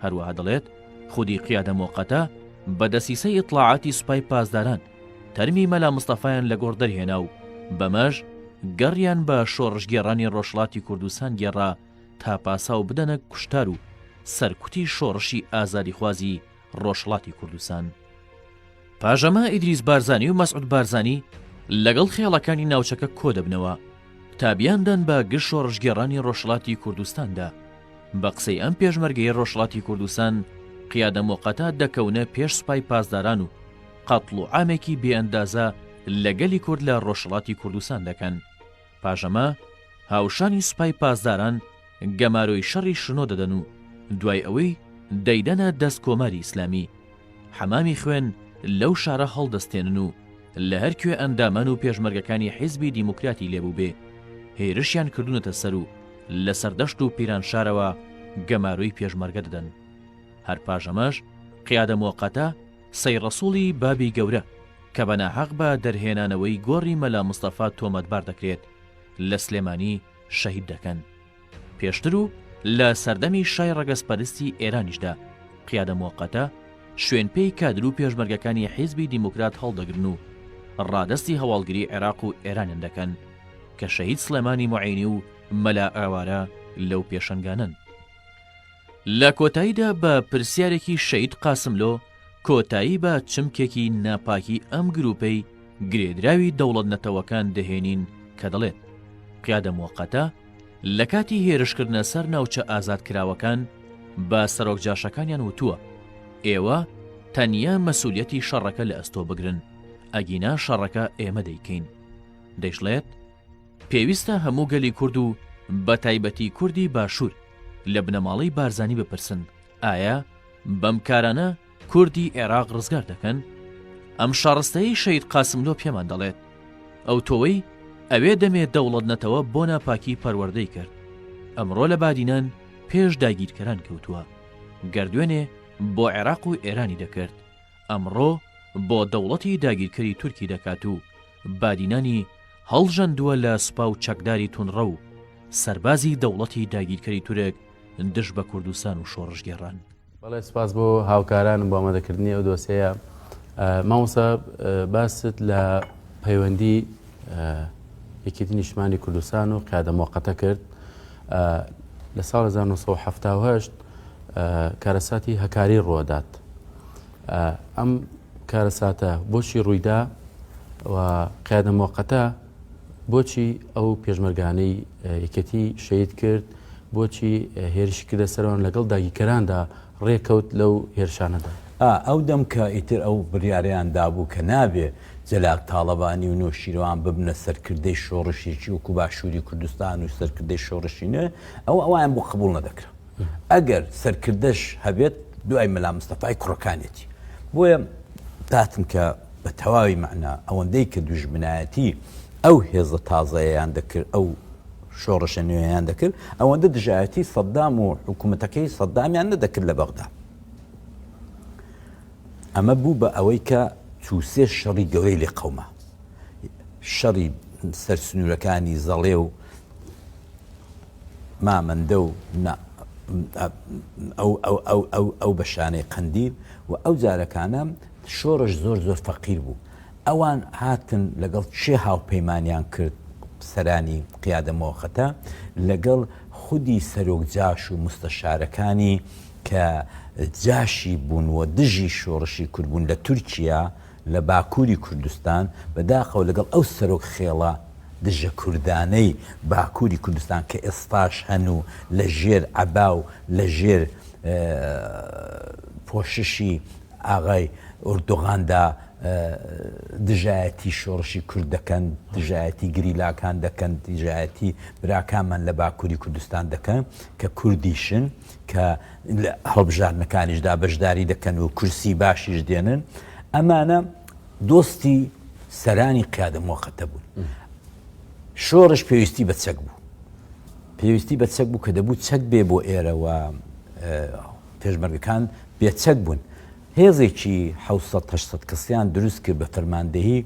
هەروەها دەڵێت، خودی قیادە موەقەتە بە دەسیسەی ئیتڵاعاتی سوپای پاسداران تەرمی مەلا مستەفایان لە گۆڕ دەرهێنا و بەمەش گەڕیان بە شۆڕشگێڕانی ڕۆژهەڵاتی کوردستان گێڕا تا پاساو بدەنە کوشتار و سەرکوتی شۆڕشی ئازادیخوازی ڕۆژهەڵاتی کوردستان. پاش ئەمە ئیدریس بارزانی و مەسعود بارزانی لەگەڵ خێڵەکانی ناوچەکە کۆدەبنەوە تا بیاندەن بە گشت شۆڕشگێڕانی ڕۆژهەڵاتی کوردستاندا. بە قسەی ئەم پێشمەرگەی ڕۆژهەڵاتی کوردستان قیادە موقەتە دەکەونە پێش سوپای پاسداران و قەتڵ و عامێکی بێ ئەندازە لە گەلی کورد لە ڕۆژهەڵاتی کوردستان دەکەن. پاش ئەمە هاوشانی سوپای پاسداران گەمارۆی شەڕی شنۆ دەدەن و دوای ئەوەی دەیدەنە دەست کۆماری ئیسلامی، حەمامی خوێن لەو شارە هەڵدەستێنن و لە هەر کوێ ئەندامان و پێشمەرگەکانی حیزبی دیموکراتی لێ بووبێ هێرشیان کردوونەتە سەر و لە سەردەشت و پیرانشارەوە گەمارۆی پێشمەرگە دەدەن. هەر پاش ئەمەش قیادە مۆقەتە سەی ڕەسووڵی بابی گەورە کە بە ناحەق بە دەرهێنانەوەی گۆڕی مەلا مستەفا تۆمەتبار دەکرێت لە سلێمانی شەهید دەکەن. پێشتر و لە سەردەمی شای ڕەگەزپەرستی ئێرانیشدا قیادە موەقەتە شوێنپێی کادر و پێشمەرگەکانی حیزبی دیموکرات هەڵدەگرن و ڕادەستی هەواڵگری عێراق و ئێرانیان دەکەن کە شەهید سڵێمانی موعینی و مەلا ئاوارە لەو پێشەنگانەن. لە کۆتاییدا بە پرسیارێکی شەهید قاسملۆ کۆتایی بە چمکێکی ناپاکی ئەم گروپەی گرێدراوی دەوڵەت نەتەوەکان دەهێنین کە دەڵێت، قیادە موەقەتە لە کاتی هێرشکردنە سەر ناوچە ئازادکراوەکان بە سەرۆک جاشەکانیان وتووە، ئێوە تەنیا مەسولیەتی شەڕەکە لە ئەستۆ بگرن، ئەگینا شەڕەکە ئێمە دەیکەین. دەیشڵێت، پێویستە هەموو گەلی کورد و بەتایبەتی کوردی باشوور لە بنەماڵەی بارزانی بپرسن ئایا بەم کارانە کوردی عێراق ڕزگار دەکەن؟ ئەم شاڕستەیەی شەهید قاسملۆ پێمان دەڵێت ئەو تۆوەی ئەوێ دەمێ دەوڵەت نەتەوە بۆ ناپاکی پەروەردەی کرد ئەمڕۆ لە بادینان پێش داگیرکەران کەوتووە گەر دوێنێ بۆ عێراق و ئێرانی دەکرد ئەمڕۆ بۆ دەوڵەتی داگیرکەری تورکی دەکات و بادینانی هەڵژەندووە لە سوپا و چەکداری توندڕەو و سەربازی دەوڵەتی داگیرکەری تورک دژ بە کوردستان و شۆڕشگێڕان. بەڵێ سپاس بۆ هاوکارانم بۆ ئامادەکردنی ئەو دۆسیەیە. مامۆستا باست لە پەیوەندی یەکێتی نیشتمانی کوردستان و قیادە مۆقەتە کرد لە ساڵ 1970 کارەساتی هەکاری ڕوەدات ئەم کارەساتە بۆچی ڕوویدا و قیادە مۆقەتە بۆچی ئەو پێشمەرگانەی یەکێتی شەهید کرد، بۆچی هێرشی کردە سەرەوان لەگەڵ داگیرکەراندا ڕێکەوت لەو هێرشانەدا؟ ئا ئەو دەم کە ئیتر ئەو بریارەیان دابوو کە نابێ. جەلال تاڵەبانی و نەوشیروان ببنە سەرکردەی شۆڕشێکی وەکو باشووری کوردستان و سەرکردەی شۆڕشی نوێ، ئەوە ئەوایان بۆ قبوڵ نەدەکرا. ئەگەر سەرکردەش هەبێت دوای مەلا مستەفای کوڕەکانێتی. بۆیە داتم کە بە تەواوی مەعنا ئەوەندەی کە دوژمنایەتی ئەو هێزە تازەیەیان دەکرد، ئەو شۆڕشە نوێیان دەکرد، ئەوەندە دژایەتی سەدام و حکوومەتەکەی سەدامیان نەدەکرد لە بەغدا. ئەمە بوو بە ئەوەی کە چوسێ شەڕی گەورەی لێ قەوما. شەڕی سەر سنوورەکانی زەڵێ و مامەندە و ئەو بەشانەی قەندیل و ئەو جارەکانە شۆڕش زۆر زۆر فەقیر بوو. ئەوان هاتن لەگەڵ کێ هاوپەیمانیان کرد سەرانی قیادە مۆخەتە لەگەڵ خودی سەرۆک جاش و مستەشارەکانی کە جاشی بوون و دژی شۆڕشی کورد بوون لە تورکیا لە باکووری کوردستان، بەداخەوە لەگەڵ ئەو سەرۆک خێڵە دژە کوردانەی باکووری کوردستان کە ئێستاش هەن و لە ژێر عەبا و لە ژێر پۆششی ئاغای ئۆردوغاندا دژایەتی شۆڕشی کورد دەکەن، دژایەتی گریلاکان دەکەن، دژایەتی براکانمان لە باکووری کوردستان دەکەن کە کوردیشن. کە لە هەڵبژاردنەکانیشدا بەشداری دەکەن و کورسی باشیش دێنن، ئەمانە دۆستی سەرانی قیادە موەقەتە بوون. شۆڕش پێویستی بە چەک بوو. پێویستی بە چەک بوو کە دەبوو چەک بێ بۆ ئێرە و پێشمەرگەکان بێچەک بوون. هێزێکی 700 800 کەسیان دروست کرد بە فەرماندەهی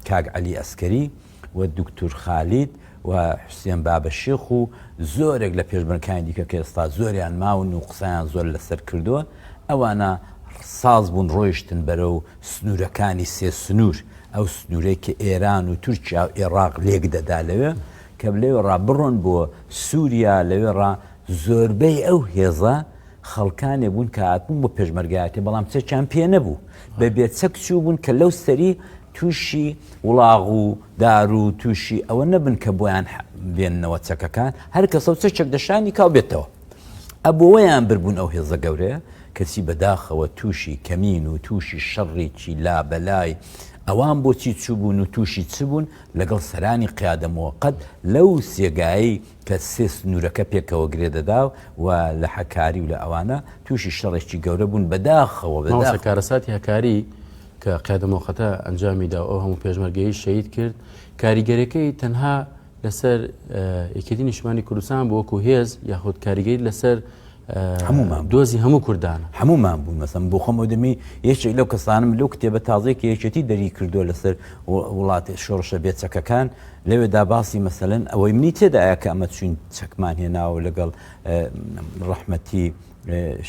کاک عەلی ئەسکەری و دوکتور خالید و حوسێن بابەشێخ و زۆرێک لە پێشمەرگەکانی دیکە کە ئێستا زۆریان ماون و قسەیان زۆر لەسەر کردووە، ئەوانە ساز بوون ڕۆیشتن بەرەو سنوورەکانی سێ سنوور، ئەو سنوورەی کە ئێران و تورکیا و ئێڕاق لێک دەدا لەوێ، کە لەوێ ڕا بڕۆن بۆ سووریا، لەوێ ڕا زۆربەی ئەو هێزە خەڵکانێ بوون کە هاتبوون بۆ پێشمەرگایەتی بەڵام چەکیان پێ نەبوو، بە بێ چەک چووبوون کە لەو سەری تووشی وڵاغ و دار و تووشی ئەوە نەبن کە بۆیان بێننەوە چەکەکان، هەر کەسە و چەکێک دە شانی کا و بێتەوە. ئەبۆوەیان بربوون ئەو هێزە گەورەیە، کەچی بەداخەوە تووشی کەمین و تووشی شەڕێکی لابەلای ئەوان بۆچی چووبوون و تووشی چ بوون لەگەڵ سەرانی قیادە موەقەت لەو سێگایەی کە سێ سنوورەکە پێکەوە گرێ دەدا و لە حەکاری و لە ئەوانە تووشی شەڕێکی گەورە بوون بەداخەوە مامۆستا کارەساتی هەکاری کە قیادە مۆقەتە ئەنجامی دا و ئەو هەموو پێشمەرگەی شەهید کرد کاریگەریەکەی تەنها لەسەر یەکێتی نیشتمانی کوردستان بوو وەکو هێز یاخود کاریگەری لەسەر هەمومان دۆزی هەموو کوردانە هەمومان بوون مەسەن بۆ خۆم ئەو دەمی یەکێک لەو کەسانم لەو کتێبە تازەیە کە یەکێتی دەری کردووە لەسەر وڵاتی شۆڕشە بێچەکەکان لەوێدا باسی مەسەلەن ئەوەی منی تێدایە کە ئەمە چوین چەکمان هێناوە لەگەڵ ڕەحمەتی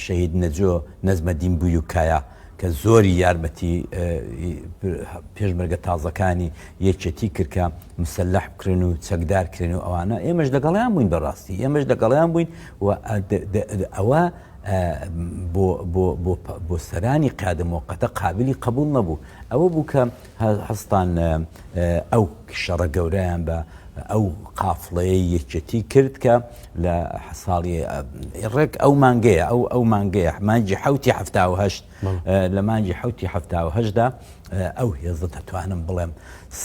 شەهید نەجۆ نەجمەدین بویوکایا کە زۆری یارمەتی پێشمەرگە تازەکانی یەکێتی کرد کە مسەلح بکرێن و چەکدار کرێن و ئەوانە ئێمەش لەگەڵیان بووین بەڕاستی ئێمەش لەگەڵیان بووین و ئەوە بۆ سەرانی قیادە مۆقەتە قابلی قبول نەبوو ئەوە بوو کە هەستان ئەو شەڕە گەورەیان بە ئەو قافڵەیەی یەکێتی کرد کە لە ساڵی ڕێک ئەو مانگەیە ئەو ئەو مانگەیە مانگی حوتی هەشت لە مانگی حوتی هەشتدا ئەو هێزە دەتوانم بڵێم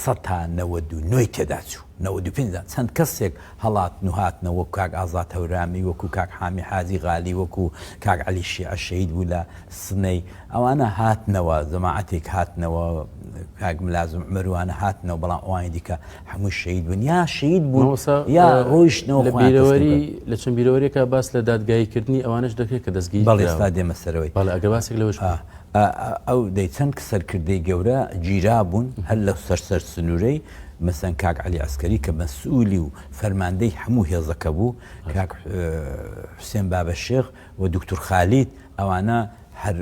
سەتا نەوەد و نۆی تێدا چوو 95 چەند کەسێک هەڵاتن و هاتنەوە وەکو کاک ئازاد هەورامی وەکو کاک حامی حاجی غالی وەکو کاک عەلی شیعە شەهید بوو لە سنەی ئەوانە هاتنەوە، جەماعەتێک هاتنەوە، کاک ملازم عومەر وانە هاتنەوە، بەڵام ئەوانی دیکە هەمووی شەهید بوون، یا شەهید بوون مامۆستا یا ڕۆیشتنەوە لە خۆیان تەسلیم بیرەوەری کرد. لە چەند بیرەوەریەکە باس لە دادگاییکردنی ئەوانەش دەکرێت کە دەستگیر بەڵێ ئێستا کراون. دێمە سەرەوەی. بەڵێ ئەگەر باسێک لەوەش ئا، بکەی. ئا، ئەو دەی چەند سەرکردەی گەورە گیرابوون هەر لەو سەر سەر سنوورەی، مەسەن کاک عەلی عەسکەری کە مەسئولی و فەرماندەی هەموو هێزەکە بوو، کاک حوسێن بابەشێخ و دوکتور خالید، ئەوانە هەر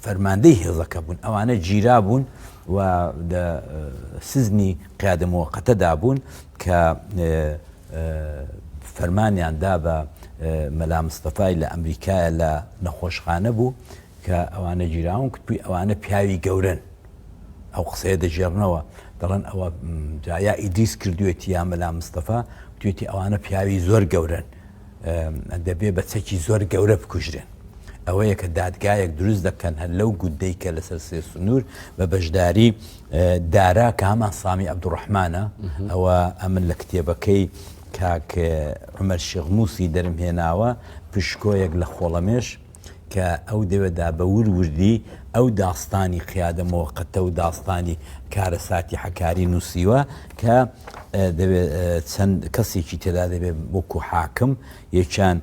فەرماندەی هێزەکە بوون، ئەوانە گیرابوون و لە سزنی قیادە موەقەتەدا بوون کە فەرمانیان دا بە مەلا مستەفای لە ئەمریکایە لە نەخۆشخانە بوو کە ئەوانە گیراون کتبووی ئەوانە پیاوی گەورەن ئەو قسەیە دەگێڕنەوە دەڵێن ئەوە جا یا ئیدریس کردوێتی یا مەلا مستەفا توێتی ئەوانە پیاوی زۆر گەورەن دەبێ بە چەکی زۆر گەورە بکوژرێن. ئەوەیە کە دادگایەک دروست دەکەن هەر لەو گوندەی کە لەسەر سێسنوور بە بەشداری دارا کە هەمان سامی عەبدولڕەحمانە، ئەوە ئەمن لە کتێبەکەی کاک عومەر شێخ موسی دەرم هێناوە، پشکۆیەک لە خۆڵەمێش، کە ئەو دەوێدا بە ور وردی ئەو داستانی قیادە مۆقەتە و داستانی کارەساتی حەکاری نووسیوە کە دەوێ چەند کەسێکی تێدا دەبێ وەکو حاکم، یەکیان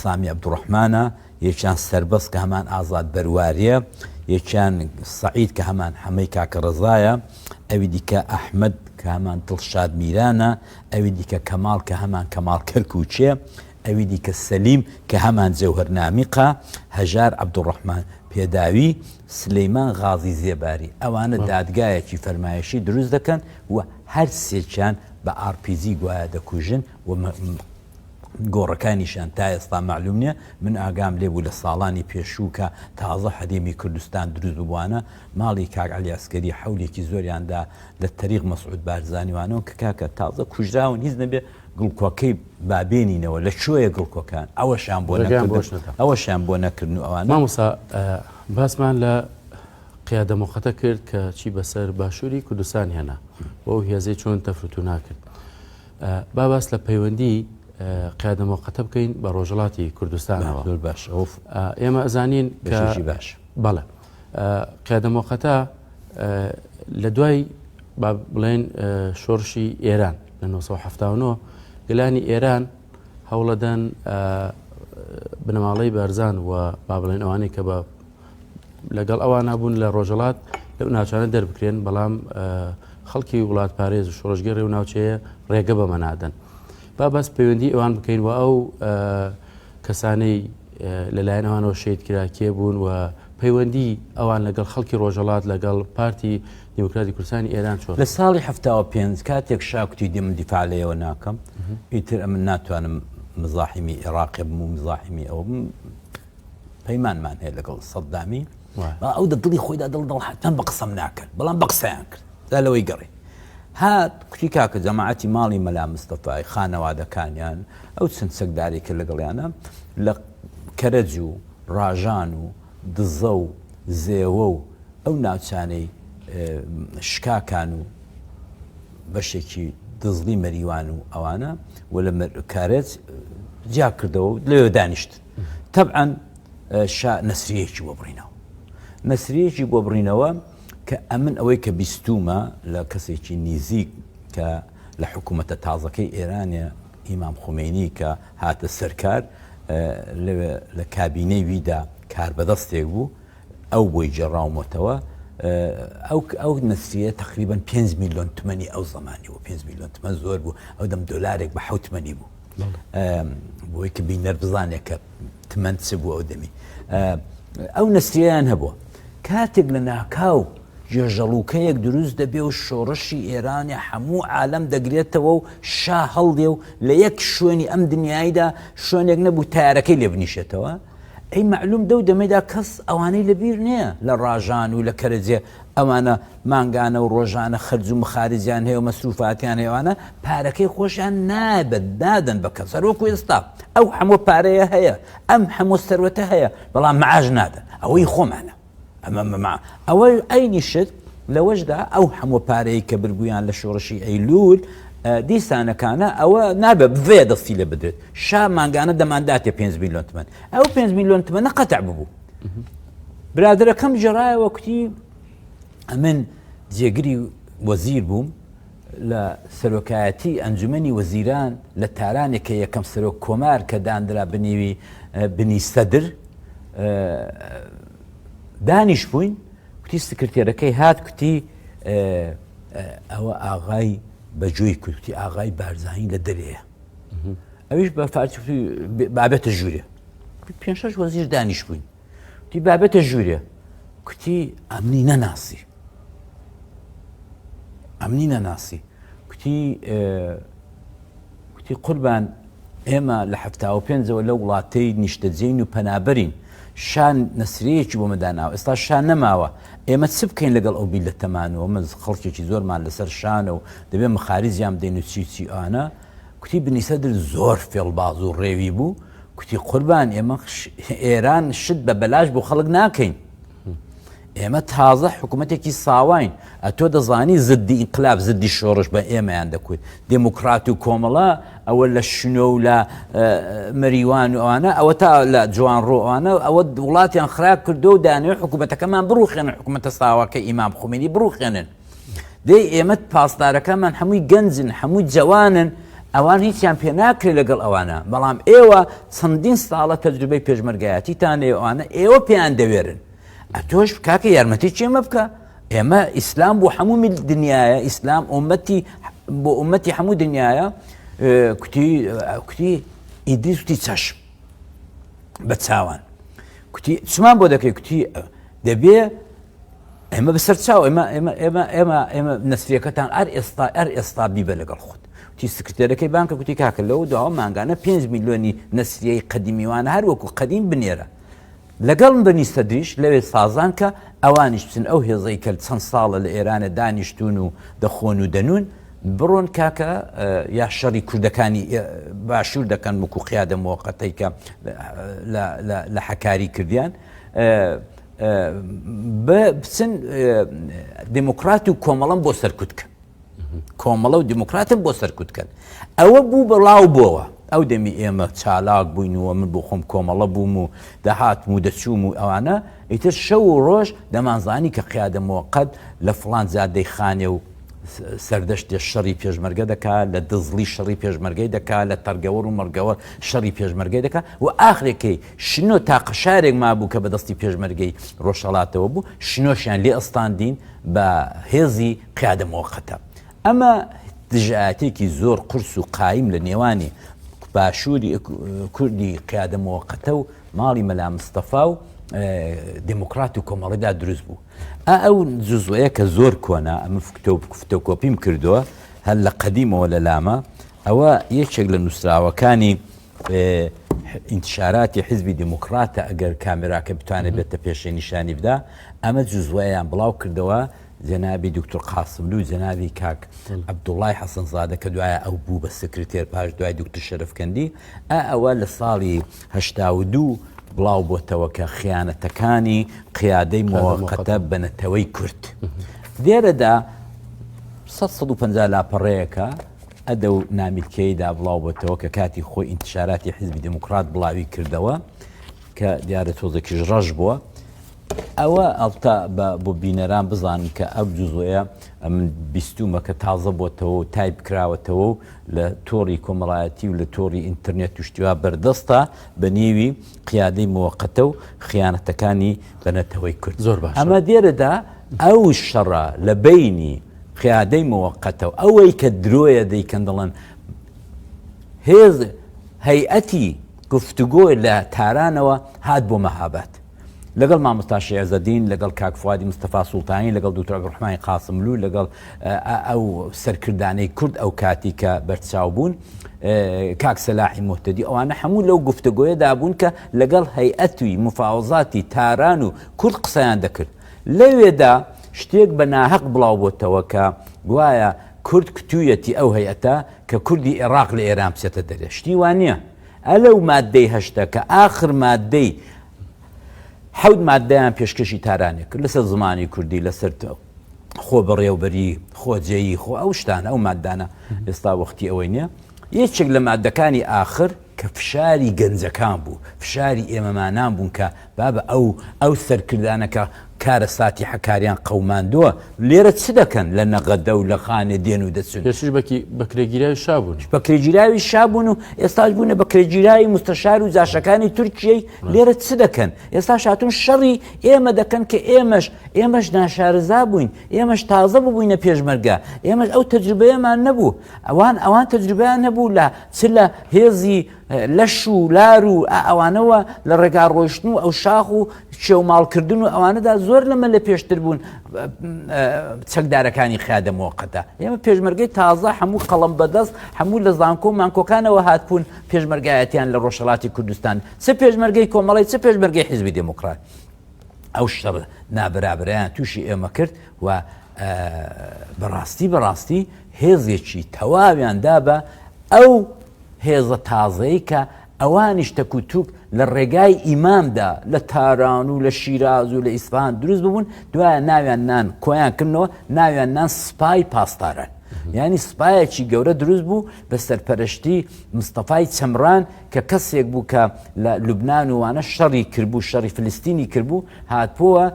سامی عەبدولڕەحمانە، یەکیان سەربەست کە هەمان ئازاد بەرواریە، یەکیان سەعید کە هەمان حەمەی کاکە ڕەزایە، ئەوی دیکە ئەحمەد کە هەمان دڵشاد میرانە، ئەوی دیکە کەماڵ کە هەمان کەماڵ کەرکوکیە، ئەوی دیکە سەلیم کە هەمان جەوهەر نامیقە، هەژار عەبدوڕەحمان پێداوی، سلیمان غازی زێباری. ئەوانە دادگایەکی فەرمایشی دروست دەکەن و هەر سێکیان بە ئاڕپیجی گوایە دەکوژن و گۆڕەکانیشیان تا ئێستا مەعلوم نیە، من ئاگام لێ بوو لە ساڵانی پێشوو کە تازە هەرێمی کوردستان دروست ببوانە ماڵی کاک عەلی عەسکەری حەولێکی زۆریان دا لە تەریق مەسعود بارزانی وانەوە کە کاکە تازە کوژراون هیچ نەبێ گڵکۆکەی با بێنینەوە لە کوێیە گڵکۆکان ئەوەشیان بۆ ڕێگەیان نەکردن بۆش نەدا. ئەوەشیان بۆ نەکردن و ئەوانە. مامۆستا باسمان لە قیادە موقەتە کرد کە چی بەسەر باشووری کوردستان هێنا و ئەو هێزەی چۆن تەفروتونا کرد. با باس لە پەیوەندی قیادە موقەتە بکەین بە ڕۆژهەڵاتی کوردستانەوە. زۆر باش ئەو ئێمە ئەزانین کە بەشێکی باش. بەڵێ قیادە موقەتە لە دوای با بڵێن شۆڕشی ئێران لە 1970 گەلانی ئێران هەوڵەدەن بنەماڵەی بارزان و با بڵێن ئەوانەی کە بە لەگەڵ ئەوانە بوون لە ڕۆژەڵات لەو ناوچانە دەربکرێن، بەڵام خەڵکی وڵاتپارێز و شۆڕشگێڕی ئەو ناوچەیە ڕێگە بەمە نادەن. با باس پەیوەندی ئەوان بکەین و ئەو کەسانەی لەلایەن ئەوانەوە شەهید کرا کێ بوون و پەیوەندی ئەوان لەگەڵ خەڵکی ڕۆژەڵات لەگەڵ پارتی دیموکراتی کوردستانی ئێران چۆن؟ لە ساڵی 75 کاتێک شا کوتی دێ من دیفاع لێیەوە ناکەم ئیتر ئەمن ناتوانم مزاحیمی ئێراقێ بم و مزاحیمی ئەوە بم پەیمانمان هەیە لەگەڵ سەددامی ئەو دە دڵی خۆیدا دڵ دڵ حتان بە قسەم ناکەن بەڵام بە قسەیان کرد دا لەوەی گەڕێ هات کوتی کاکە جەماعەتی ماڵی مەلا مستەفای خانەوادەکانیان ئەو چەند چەکداری کە لەگەڵیانە لە کەرەج و ڕاژان و دزە و زێوە و ئەو ناوچانەی شکاکان و بەشێکی دزڵی مەریوان و ئەوانە و لە کارێت جیا کردەوە لەوێ دانیشت تەبعەن شا نەسریەکی بۆ بڕینەوە نەسریەکی بۆ بڕینەوە کە ئەمن ئەوەی کە بیستومە لە کەسێکی نیزیک کە لە حکوومەتە تازەکەی ئێرانە ئیمام خومینی کە هاتە سەرکار لەوێ لە کابینەی ویدا کاربەدەستێک بوو ئەو بۆی گێڕاومەتەوە ئەو ئەو نەسریە تقریبا 5 میلیۆن تمەنی ئەو زمانی بوو 5 میلیۆن تمەن زۆر بوو ئەو دەم دۆلارێک بە حوت تمەنی بوو بۆی کە بینەر بزانێت کە تمەن چ بوو ئەو دەمی ئەو نەسریان هەبووە کاتێک لە ناکاو گێژەڵوکەیەک دروست دەبێ و شۆڕشی ئێرانی هەموو عالەم دەگرێتەوە و شا هەڵدێ و لە یەک شوێنی ئەم دنیایدا شوێنێک نەبوو تارەکەی لێ بنیشێتەوە ئەی مەعلوم دەو دەمەیدا کەس ئەوانەی لە بیر نییە لە ڕاژان و لە کەرەجێ ئەوانە مانگانە و ڕۆژانە خەرج و مخارجیان هەیە و مەسروفاتیان هەیە ئەوانە پارەکەی خۆشیان نابەت نادەن بە کەس هەروەکو ئێستا ئەو هەموو پارەیە هەیە ئەم هەموو سەروەتە هەیە بەڵام معاش نادەن ئەوەی خۆمانە ئەمە مەما ئەوە عەینی شت لەوەشدا ئەو هەموو پارەی کە بربوویان لە شۆڕشی ئەیلول دیسانەکانە ئەوە نابێ بڤێ دەستی لێ بدرێت شا مانگانە دەمانداتێ 5 میلیۆن تمەن ئەو 5 میلیۆن تمەنە قەتع ببوو برادەرەکەم ژێڕایەوە کوتی ئەمن جێگری وەزیر بووم لە سەرۆکایەتی ئەنجومەنی وەزیران لە تارانێک کە یەکەم سەرۆک کۆمار کە داندرا بنیوی بنی سەدر دانیش بووین کوتی سکرتێرەکەی هات کوتی ئەوە ئاغای بەجۆی کوتی ئاغای بارزانانی لە دەرەیە ئەویش بە فارسی بابێتە ژوورێ پێ شەش وەزیر دانیش بووین کوتی بابێتە ژوورێ کوتی ئەمنی نەناسی ئەمنی نەناسی کوتی کوتی قوربان ئێمە لە 75ەوە لە وڵاتەی نیشتەجێین و پەنابەرین شا نەسرەیەکی بۆ مەداناوە ئێستا شا نەماوە ئێمە چ بکەین لەگەڵ ئەو بیلەتەمانەوە من خەڵکێکی زۆرمان لەسەر شانە و دەبێ مخاریزیان بدەین و چی چی ئانە کوتی بنی سەدر زۆر فێڵباز و ڕێوی بوو. کوتی قوربان ئێمە ئێران شت بە بەلاش بۆ خەڵک ناکەین ئێمە تازە حکوومەتێکی ساواین ئەتۆ دەزانی زدی ئینقلاب زدی شۆڕش بە ئێمەیان دەکوت دێموکرات و کۆمەڵە ئەوە لە شنۆ و لە مەریوان و ئەوانە ئەوە تا لە جوانڕۆ ئەوانە ئەوە وڵاتیان خراپ کردو و دانەوێت حکوومەتەکەمان بڕوخێنن حکوومەتە ساواکە ئیمام خومینی بڕوخێنن دەی ئێمە پاسدارەکانمان هەمووی گەنجن هەمووی جەوانن ئەوان هیچیان پێ ناکرێت لەگەڵ ئەوانە بەڵام ئێوە چەندین ساڵە تەجروبەی پێشمەرگایەتیتان ئەوانە ئێوە پێیان دەوێرن ئەتۆش کاکە یارمەتی چێمە بکە ئێمە ئیسلام بۆ هەموو میل دنیاە ئیسلام ئومەتی بۆ ئومەتی هەموو دنیاە کوتی کوتی ئیدریس وتی چەشم بە چاوان کوتی چمان بۆ دەکەی کوتی دەبێ ئێمە بەسەر چاو ئێمە ئێمە ئێمە ئێمە ئێمە نەسریەکەتان ئەر ئێستا ئەر ئێستا بیبە لەگەڵ خۆت تی سکرتێرەکەی بانکە کوتی کاکە لەو داوە مانگانە 5 میلیۆنی نەسریەی قەدیمیوانە هەر وەکو قەدیم بنێرە لەگەڵ بەنی سەدریش لەوێ سازان کە ئەوانیش بچن ئەو هێزەی کە چەند ساڵە لە ئێرانە دانیشتون و دەخۆن و دەنون بڕۆن کاکە یا شەڕی کوردەکانی باشوور دەکەن وەکو قیادە موقتەی کە لە حەکاری کردیان بچن دموکرات و کۆمەڵم بۆ سەرکوت کەن کۆمەڵە و دیموکراتم بۆ سەرکوت کەن ئەوە بوو بەڵاو بۆوە ئەو دەمی ئێمە چالاک بووین و من بۆ خۆم کۆمەڵە بووم و دەهاتم و دەچووم و ئەوانە ئیتر شەو و ڕۆژ دەمانزانی کە قیادە مۆقەت لە فڵان جادەی خانێ و سەردەشتێ شەڕی پێشمەرگە دەکا لە دزڵی شەڕی پێشمەرگەی دەکا لە تەرگەوەر و مەرگەوەر شەڕی پێشمەرگەی دەکا و ئاخرێکەی شنۆ تاقە شارێک مابوو کە بەدەستی پێشمەرگەی ڕۆژهەڵاتەوە بوو شنۆشیان لێ ئەستاندین بە هێزی قیادە موەقەتە. ئەمە دژایەتێکی زۆر قورس و قایم لە نێوانی باشووری کوردی قیادە موەقەتە و ماڵی مەلا مستەفا و دێموکرات و کۆمەڵەدا دروست بوو. ئا ئەو جزوەیە کە زۆر کۆنە، ئەمە فتۆکۆپیم کردووە هەر لە قەدیمەوە لە لامە، ئەوە یەکێک لە نووسراوەکانی ئینتشاراتی حیزبی دیموکراتە ئەگەر کامێراکە بتوانێت بێتە پێشێ نیشانی بدا ئەمە جزوەیان بڵاو کردەوە جەنابی دکتۆر قاسملوو جەنابی کاک عەبدوڵای حەسەنزادە کە دوایە ئەو بوو بە سکرتێر پاش دوای دکتۆر شەرەفکەندی ئا ئەوە لە ساڵی 82 بڵاو بۆتەوە کە خیانەتەکانی قیادەی مۆقەتە بە نەتەوەی کورد لێرەدا 150 لاپەڕەیەکە ئەدەو نامیلکەیدا بڵاو بۆتەوە کە کاتی خۆی ئینتشاراتی حیزبی دێموکڕات بڵاوی کردەوە کە دیارە تۆزێکیش ڕەش بووە ئەوە ئەڵتا بە بۆ بینەران بزانن کە ئەو جزۆیە ئەمن بیستومە کە تازە بۆتەوە و تایپ کراوەتەوە و لە تۆڕی کۆمەڵایەتی و لە تۆڕی ئینتەرنێت و شتیوا بەردەستە بە نێوی قیادەی موەقەتە و خیانەتەکانی بە نەتەوەی کورد زۆر باشە ئەمە دێرەدا ئەو شەڕە لە بەینی قیادەی موەقەتە و ئەوەی کە درۆیە دەیکەن دەڵێن هێز هەیئەتی گفتوگۆ لە تارانەوە هات بۆ مەهاباد لەگەڵ مامۆستا شێعزەدین لەگەڵ کاک فوادی مستەفا سوڵتانی لەگەڵ دوکتور عەبدولڕەحمانی قاسملوو لەگەڵ ئەو سەرکردانەی کورد ئەو کاتی کە بەرچاو بوون کاک سەلاحی موهتەدی ئەوانە هەموو لەو گفتوگۆیەدا بوون کە لەگەڵ هەیئەتی مفاوەزاتی تاران و کورد قسەیان دەکرد لەوێدا شتێک بە ناهەق بڵاو بۆتەوە کە گوایە کورد کتویەتی ئەو هەیئەتە کە کوردی ئێڕاق لە ئێران بچێتە دەرێ شتی وا نییە ئەلەو ماددەی هەشتە کە ئاخر ماددەی حەوت ماددەیان پێشکەشی تارانێ کرد لەسەر زمانی کوردی لەسەر خۆ بەڕێوبەری خۆجێیی خۆ ئەو شتانە ئەو ماددانە ئێستا وەختی ئەوەی نییە یەکێک لە ماددەکانی ئاخر کە فشاری گەنجەکان بوو، فشاری ئێمەمانان بوون کە بابە ئەو ئەو سەرکردانە کە کارەساتی حەکاریان قەوماندووە لێرە چ دەکەن لە نەغەدە و لە خانێ دێن و دەچن. پێشتریش بەکی بەکرێگیراوی شا بوون. بەکرێگیراوی شا بوون و ئێستاش بوونە بەکرێگیراوی موستەشار و جاشەکانی تورکیەی لێرە چ دەکەن؟ ئێستاش هاتوون شەڕی ئێمە دەکەن کە ئێمەش ئێمەش ناشارەزا بووین، ئێمەش تازە ببووینە پێشمەرگە، ئێمەش ئەو تەجروبەیەمان نەبوو. ئەوان ئەوان تەجروبەیان هەبوو لە چ لە هێزی لەش و لار و ئەوانەوە لە ڕێگا ڕۆیشتن و ئەو شاخ و کێوماڵکردن و ئەوانەدا زۆر لەمە لە پێشتر بوون چەکدارەکانی قیادە موەقەتە ئێمە پێشمەرگەی تازە هەموو قەڵەم بەدەست هەموو لە زانکۆ و مانکۆکانەوە هاتبوون پێشمەرگایەتیان لە ڕۆژهەڵاتی کوردستان چ پێشمەرگەی کۆمەڵی چ پێشمەرگەی حیزبی دێموکڕات ئەو شەڕ نابەرابەرەیان تووشی ئێمە کرد و بەڕاستی بەڕاستی هێزێکی تەواویان دا بە ئەو هێزە تازەی کە ئەوانیش تەک و توک لە ڕێگای ئیمامدا لە تاران و لە شیراز و لە ئیسفهان دروست ببوون، دوایە ناویان نان کۆیان کردنەوە ناویان نان سپای پاسداران. یانی سپایەکی گەورە دروست بوو بە سەرپەرشتی مستەفای چەمران کە کەسێک بوو کە لە لوبناان و وانە شەڕی کردبوو شەڕی فلستینی کردبوو هاتبووە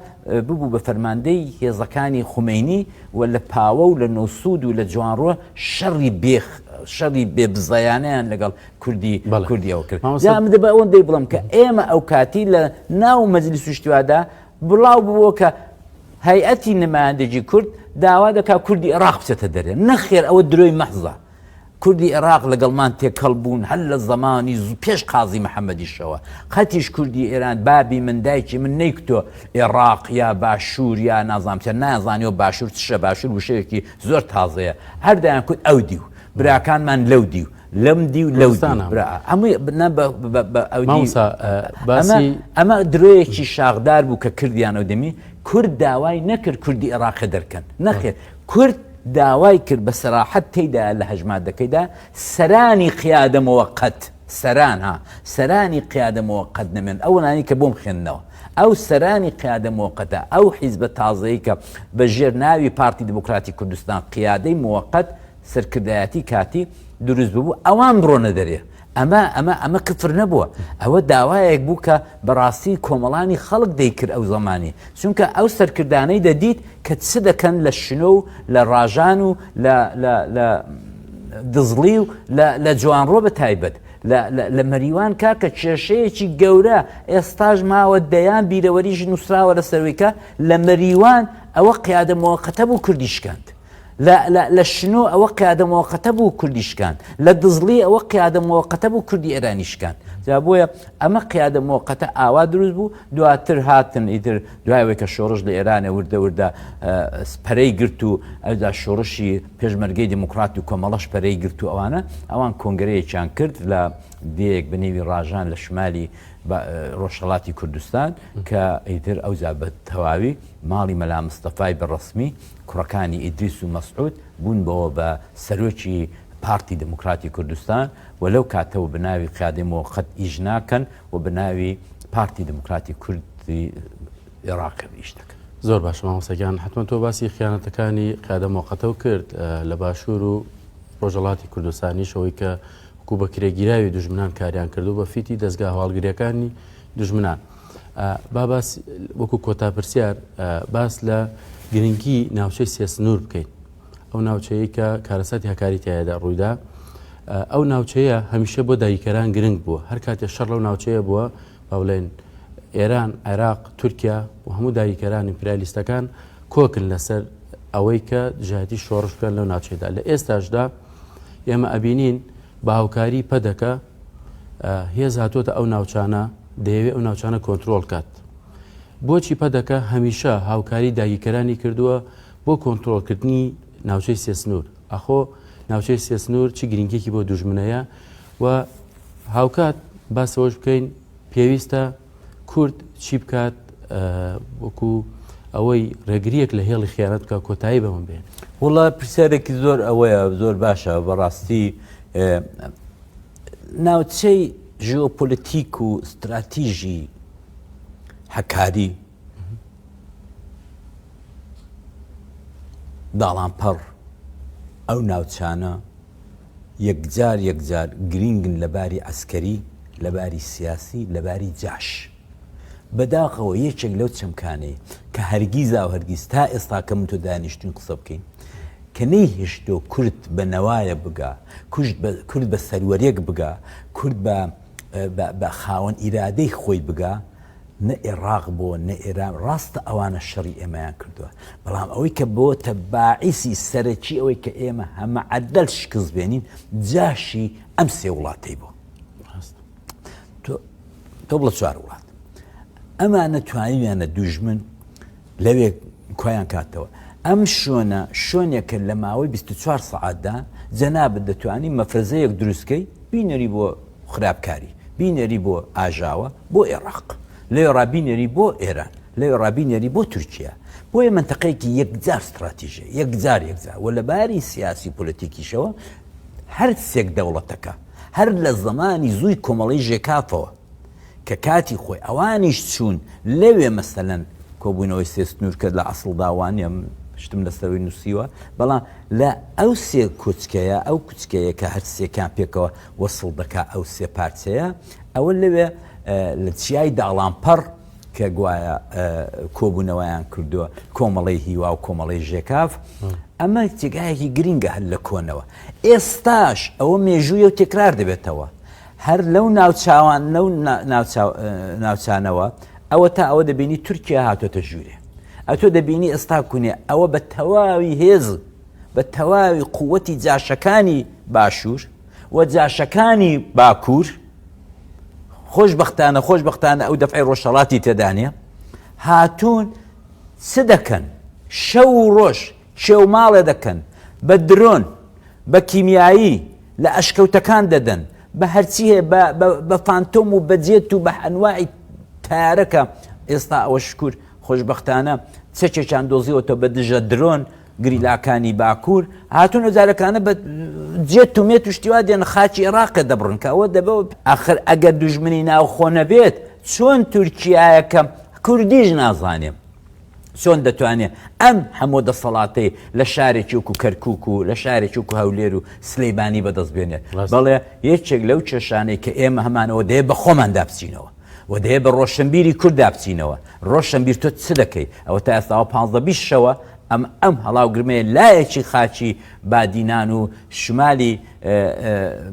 ببوو بە فەرماندەی هێزەکانی خومەینی و لە پاوە و لە نۆسوود و لە جوانڕۆ شەڕی بێ شەڕی بێ بزەیانەیان لەگەڵ کوردی کوردی ئەوە کرد جا من دەبێ ئەوەندەی بڵێم کە ئێمە ئەو کاتی لە ناو مەجلیس و شتیوادا بڵاو بووە کە هەیئەتی نمایندەگی کورد داوا دەکا کوردی عێراق بچێتە دەرێ نەخێر ئەوە درۆی مەحزە کوردی عێراق لەگەڵمان تێکەڵ بوون هەر لە زەمانی پێش قازی محەممەدیشەوە قەتیش کوردی ئێران بابی من دایکی من نەیکتۆ عێراق یا باشوور یا نازانم چە نازانیەوە باشوور چشە باشوور وشەیەکی زۆر تازەیە هەر دەیان کوت ئەو دیو براکانمان لەو دیو لەم دیو لەو دیو برا هەمووی نا بە بە بە ئەو دیو مامۆستا ئەمە باسی ئەمە درۆیەکی شاخدار بوو کە کردیان ئەو دەمی کورد داوای نەکرد کوردی عێراقێ دەرکەن نەخێر کورد داوای کرد بە سەراحەت تێیدا لە هەژماردەکەیدا سەرانی قیادە موەقەت سەران ها سەرانی قیادە موەقەت نەمێن ئەوانانی کە بۆم خوێندنەوە ئەو سەرانی قیادە موەقەتە ئەو حیزبە تازەی کە بە ژێر ناوی پارتی دیموکراتی کوردستان قیادەی موەقەت سەرکردایەتی کاتی دروست ببوو ئەوان بڕۆنە دەرێ ئەمە ئەمە ئەمە کفر نەبووە ئەوە داوایەک بوو کە بەڕاستی کۆمەڵانی خەڵک دەیکرد ئەو زەمانی چونکە ئەو سەرکردانەی دەدیت کە چ دەکەن لە شنۆ و لە ڕاژان و لە لە لە دزڵی و لە لە جوانڕۆ بە تایبەت لە مەریوان کاکە کێشەیەکی گەورە ئێستاش ماوە دەیان بیرەوەریش نووسراوە لە سەرویکە لە مەریوان ئەوە قیادە مۆقەتە بوو کوردی شکاند لە لە لە شنۆ ئەوە قیادە مۆقەتە بوو کوردی شکاند لە دزڵی ئەوە قیادە مۆقەتە بوو کوردی ئێرانی شکاند جا بۆیە ئەمە قیادە مۆقەتە ئاوا دروست بوو دواتر هاتن ئیتر دوای ئەوەی کە شۆڕش لە ئێرانێ وردە وردە پەرەی گرت و ئەوجا شۆڕشی پێشمەرگەی دیموکرات و کۆمەڵەش پەرەی گرت و ئەوانە ئەوان کۆنگرەیەکیان کرد لە دێیەک بە نێوی ڕاژان لە شمالی ڕۆژهەڵاتی کوردستان کە ئیتر ئەوجا بە تەواوی ماڵی مەلا مستەفای بە ڕەسمی کوڕەکانی ئیدریس و مەسعود بوون بەوە بە سەرۆکی پارتی دیموکراتی کوردستان و لەو کاتەوە بە ناوی قیادەی موەقەت ئیش ناکەن و بە ناوی پارتی دیموکراتی کوردی ئێراق ئیش دەکەن. زۆر باشە مامۆستا گیان حەتمەن تۆ باسی خیانەتەکانی قیادە موەقەتەو کرد لە باشوور و ڕۆژهەڵاتی کوردستانیش ئەوەی کە وەکو بە کرێگیراوی دوژمنان کاریان کردو بە فیتی دەزگا هەواڵگریەکانی دوژمنان با باس وەکو کۆتا پرسیار باس لە گرنگی ناوچەی سێسنوور بکەین ئەو ناوچەیە کە کارەساتی هەکاری تایدا ڕوویدا ئەو ناوچەیە هەمیشە بۆ داگیرکەران گرنگ بووە هەر کاتێ شەڕ لەو ناوچەیە بووە با بڵێن ئێران عێراق تورکیا و هەموو داگیرکەران ئیمپریالیستەکان کۆکن لەسەر ئەوەی کە دژایەتی شۆڕش بکەن لەو ناوچەیەدا لە ئێستاشدا ئێمە ئەبینین بە هاوکاری پەدەکە هێز هاتووەتە ئەو ناوچانە دەیەوێت ئەو ناوچانە کۆنترۆڵ کات بۆچی پەدەکە هەمیشە هاوکاری داگیرکەرانی کردووە بۆ کۆنترۆڵکردنی ناوچەی سێسنوور ئاخۆ ناوچەی سێسنوور چ گرنگیەکی بۆ دوژمنەیە و هاوکات باسەوەش بکەین پێویستە کورد چی بکات وەکو ئەوەی ڕێگریەک لە هێڵی خیانەت بکە کۆتایی بەمە بێن وڵا پرسیارێکی زۆر ئەوەیە زۆر باشە بەڕاستی ناوچەی ژیۆپۆلیتیک و ستراتیژی هەکاری داڵانپەڕ ئەو ناوچانە یەکجار یەکجار گرینگن لە باری عەسکەری، لە باری سیاسی، لە باری جاش. بەداخەوە یەکێک لەو چەمکانەی کە هەرگیزا و هەرگیز تا ئێستا کە من تۆ دانیشتوین قسە بکەین کە نەیهێشتۆ کورد بە نەوایە بگا، کورد بە سەروەرێک بگا، کورد بە بە خاوەن ئیرادەی خۆی بگا، نە ئێڕاق بۆ نە ئێران ڕاستە ئەوانە شەڕی ئێمەیان کردووە بەڵام ئەوەی کە بۆتە باعیسی سەرەکی ئەوەی کە ئێمە هەمە عەدەل شکست بێنین جاشی ئەم سێ وڵاتەی بۆ تۆ بڵە چوار وڵات ئەمانە توانیویانە دوژمن لەوێ کۆیان کاتەوە ئەم شۆنە شۆنێکە لە ماوەی 24 سەعاتدا جەنابت دەتوانی مەفرەزەیەک دروستکەی بینەری بۆ خراپکاری بینێری بۆ ئاژاوە بۆ ئێڕاق لەوێڕا بینێری بۆ ئێران لەوێڕا بینێری بۆ تورکیا بۆیە مەنتەقەیەکی یەکجار ستراتیژە یەکجار یەکجار و لە باری سیاسی پۆلەتیکیشەوە هەر سێک دەوڵەتەکە. هەر لە زەمانی زووی کۆمەڵەی ژێکافەوە کە کاتی خۆی ئەوانیش چوون لەوێ مەسەلەن کۆبوونەوەی سێ سنوور کە لە ئەسڵدا وانە شتم لەسەروی نووسیوە بەڵام لە ئەو سێ کوچکەیە ئەو کوچکەیە کە هەر سێکان پێکەوە وەسڵ دەکا ئەو سێ پارچەیە ئەوە لەوێ لە چیای داڵانپەڕ کە گوایە کۆبوونەوەیان کردووە کۆمەڵەی هیوا و کۆمەڵەی ژێکاف ئەمە جێگایەکی گرینگە هەر لە کۆنەوە ئێستاش ئەوە مێژوویە و تکرار دەبێتەوە هەر لەو ناوچوان لەو ناوچانەوە ئەوە تا ئەوە دەبینی تورکیا هاتۆتە ژوورێ ئەتۆ دەبینی ئێستا کونێ ئەوە بە تەواوی هێز بە تەواوی قووەتی جاشەکانی باشوور و جاشەکانی باکوور خۆشبەختانە خۆشبەختانە ئەو دەفعی ڕۆژهەڵاتی تێدا نییە هاتوون چ دەکەن شەو و ڕۆژ کێو ماڵێ دەکەن بە درۆن بە کیمیایی لە ئەشکەوتەکان دەدەن بە هەرچی هەیە بە فانتۆم و بەجێت و بە ئەنواعی تارەکە ئێستا ئەوە شکور خۆشبەختانە چەکێکیان دۆزیوەتەوە بە دژە درۆن گریلاکانی باکوور هاتوون و جارەکانە بە جێت و مێت و شتی وا دێن خاکی عێراقێ دەبڕن کە ئەوە دەبێ ئاخر ئەگەر دوژمنی ناوخۆ نەبێت چۆن تورکیایەکە کوردیش نازانێ چۆن دەتوانێت ئەم هەموو دەسەڵاتەی لە شارێکی وەکو کەرکک و لە شارێکی وەکو هەولێر و سلەیمانی بەدەست بێنێت بەڵێ یەکێک لەو کێشانەی کە ئێمە هەمانەوە دەیە بە خۆماندا بچینەوە و دەیە بە ڕۆشنبیری کوردا بچینەوە ڕۆشنبیر تۆ چ دەکەی ئەوە تا ئێستاوە پانزدە 20 شەوە ئەم ئەم هەڵاوگرمەیە لایەکی خاکی بادینان و شمالی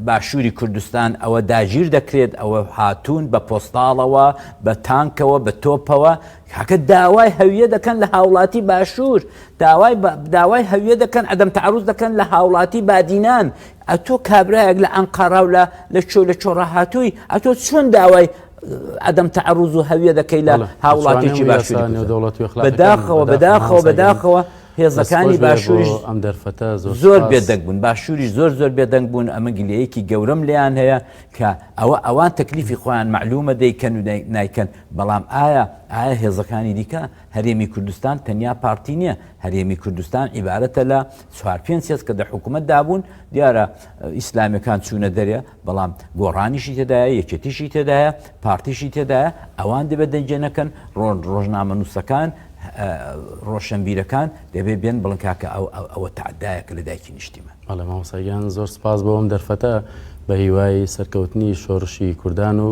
باشووری کوردستان ئەوە داگیر دەکرێت ئەوە هاتوون بە پۆستاڵەوە بە تانکەوە بە تۆپەوە کاکە داوای هەویە دەکەن لە هاوڵاتی باشوور داوای داوای هەویە دەکەن عدم تعرض دەکەن لە هاوڵاتی بادینان ئەتۆ کابرایەک لە ئەنقەرا و لە لە چۆ لە چۆ ڕاهاتووی ئەتۆ چۆن داوای عدم تعرض و هەویە دەکەی لە هاوڵاتێکی باشووری بەداخەوە بەداخەوە بەداخەوە هێزەکانی باشووریش ئەم دەرفەتە زۆر بێدەنگ بوون باشووریش زۆر زۆر بێدەنگ بوون ئەمە گلەیەکی گەورەم لێیان هەیە کە ئەوە ئەوان تەکلیفی خۆیان معلومە دەیکەن و نایکەن بەڵام ئایا ئایا هێزەکانی دیکە هەرێمی کوردستان تەنیا پارتی نییە، هەرێمی کوردستان عیبارەتە لە چوار پێنج هێز کە دە حکوومەتدا بوون، دیارە ئیسلامیەکان چوونە دەرێ، بەڵام گۆڕانیشی تێدایە، یەکێتیشی تێدایە، پارتیشی تێدایە، ئەوان دەبێت دەنگێ نەکەن، ڕۆژنامەنووسەکان، ڕۆشنبیرەکان دەبێت بێن بڵێن کاکە ئەوە تەعدایەکە لە دایکی نیشتیمان. بەڵێ مامۆستا گیان زۆر سپاس بۆ ئەم دەرفەتە بە هیوای سەرکەوتنی شۆڕشی کوردان و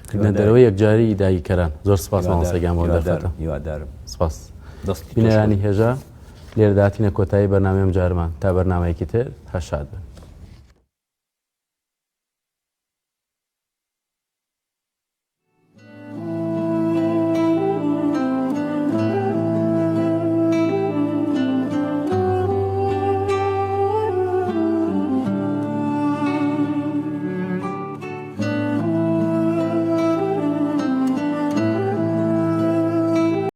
کردنە دەرەوەی یەکجاری داگیرکەران زۆر سپاس مامۆستا گیان بۆ دەرفەتە هیوادارم سپاس بینەرانی هێژا لێرەدا هاتینە کۆتایی بەرنامەی ئەمجارمان تا بەرنامەیەکی تر هەر شاد بن.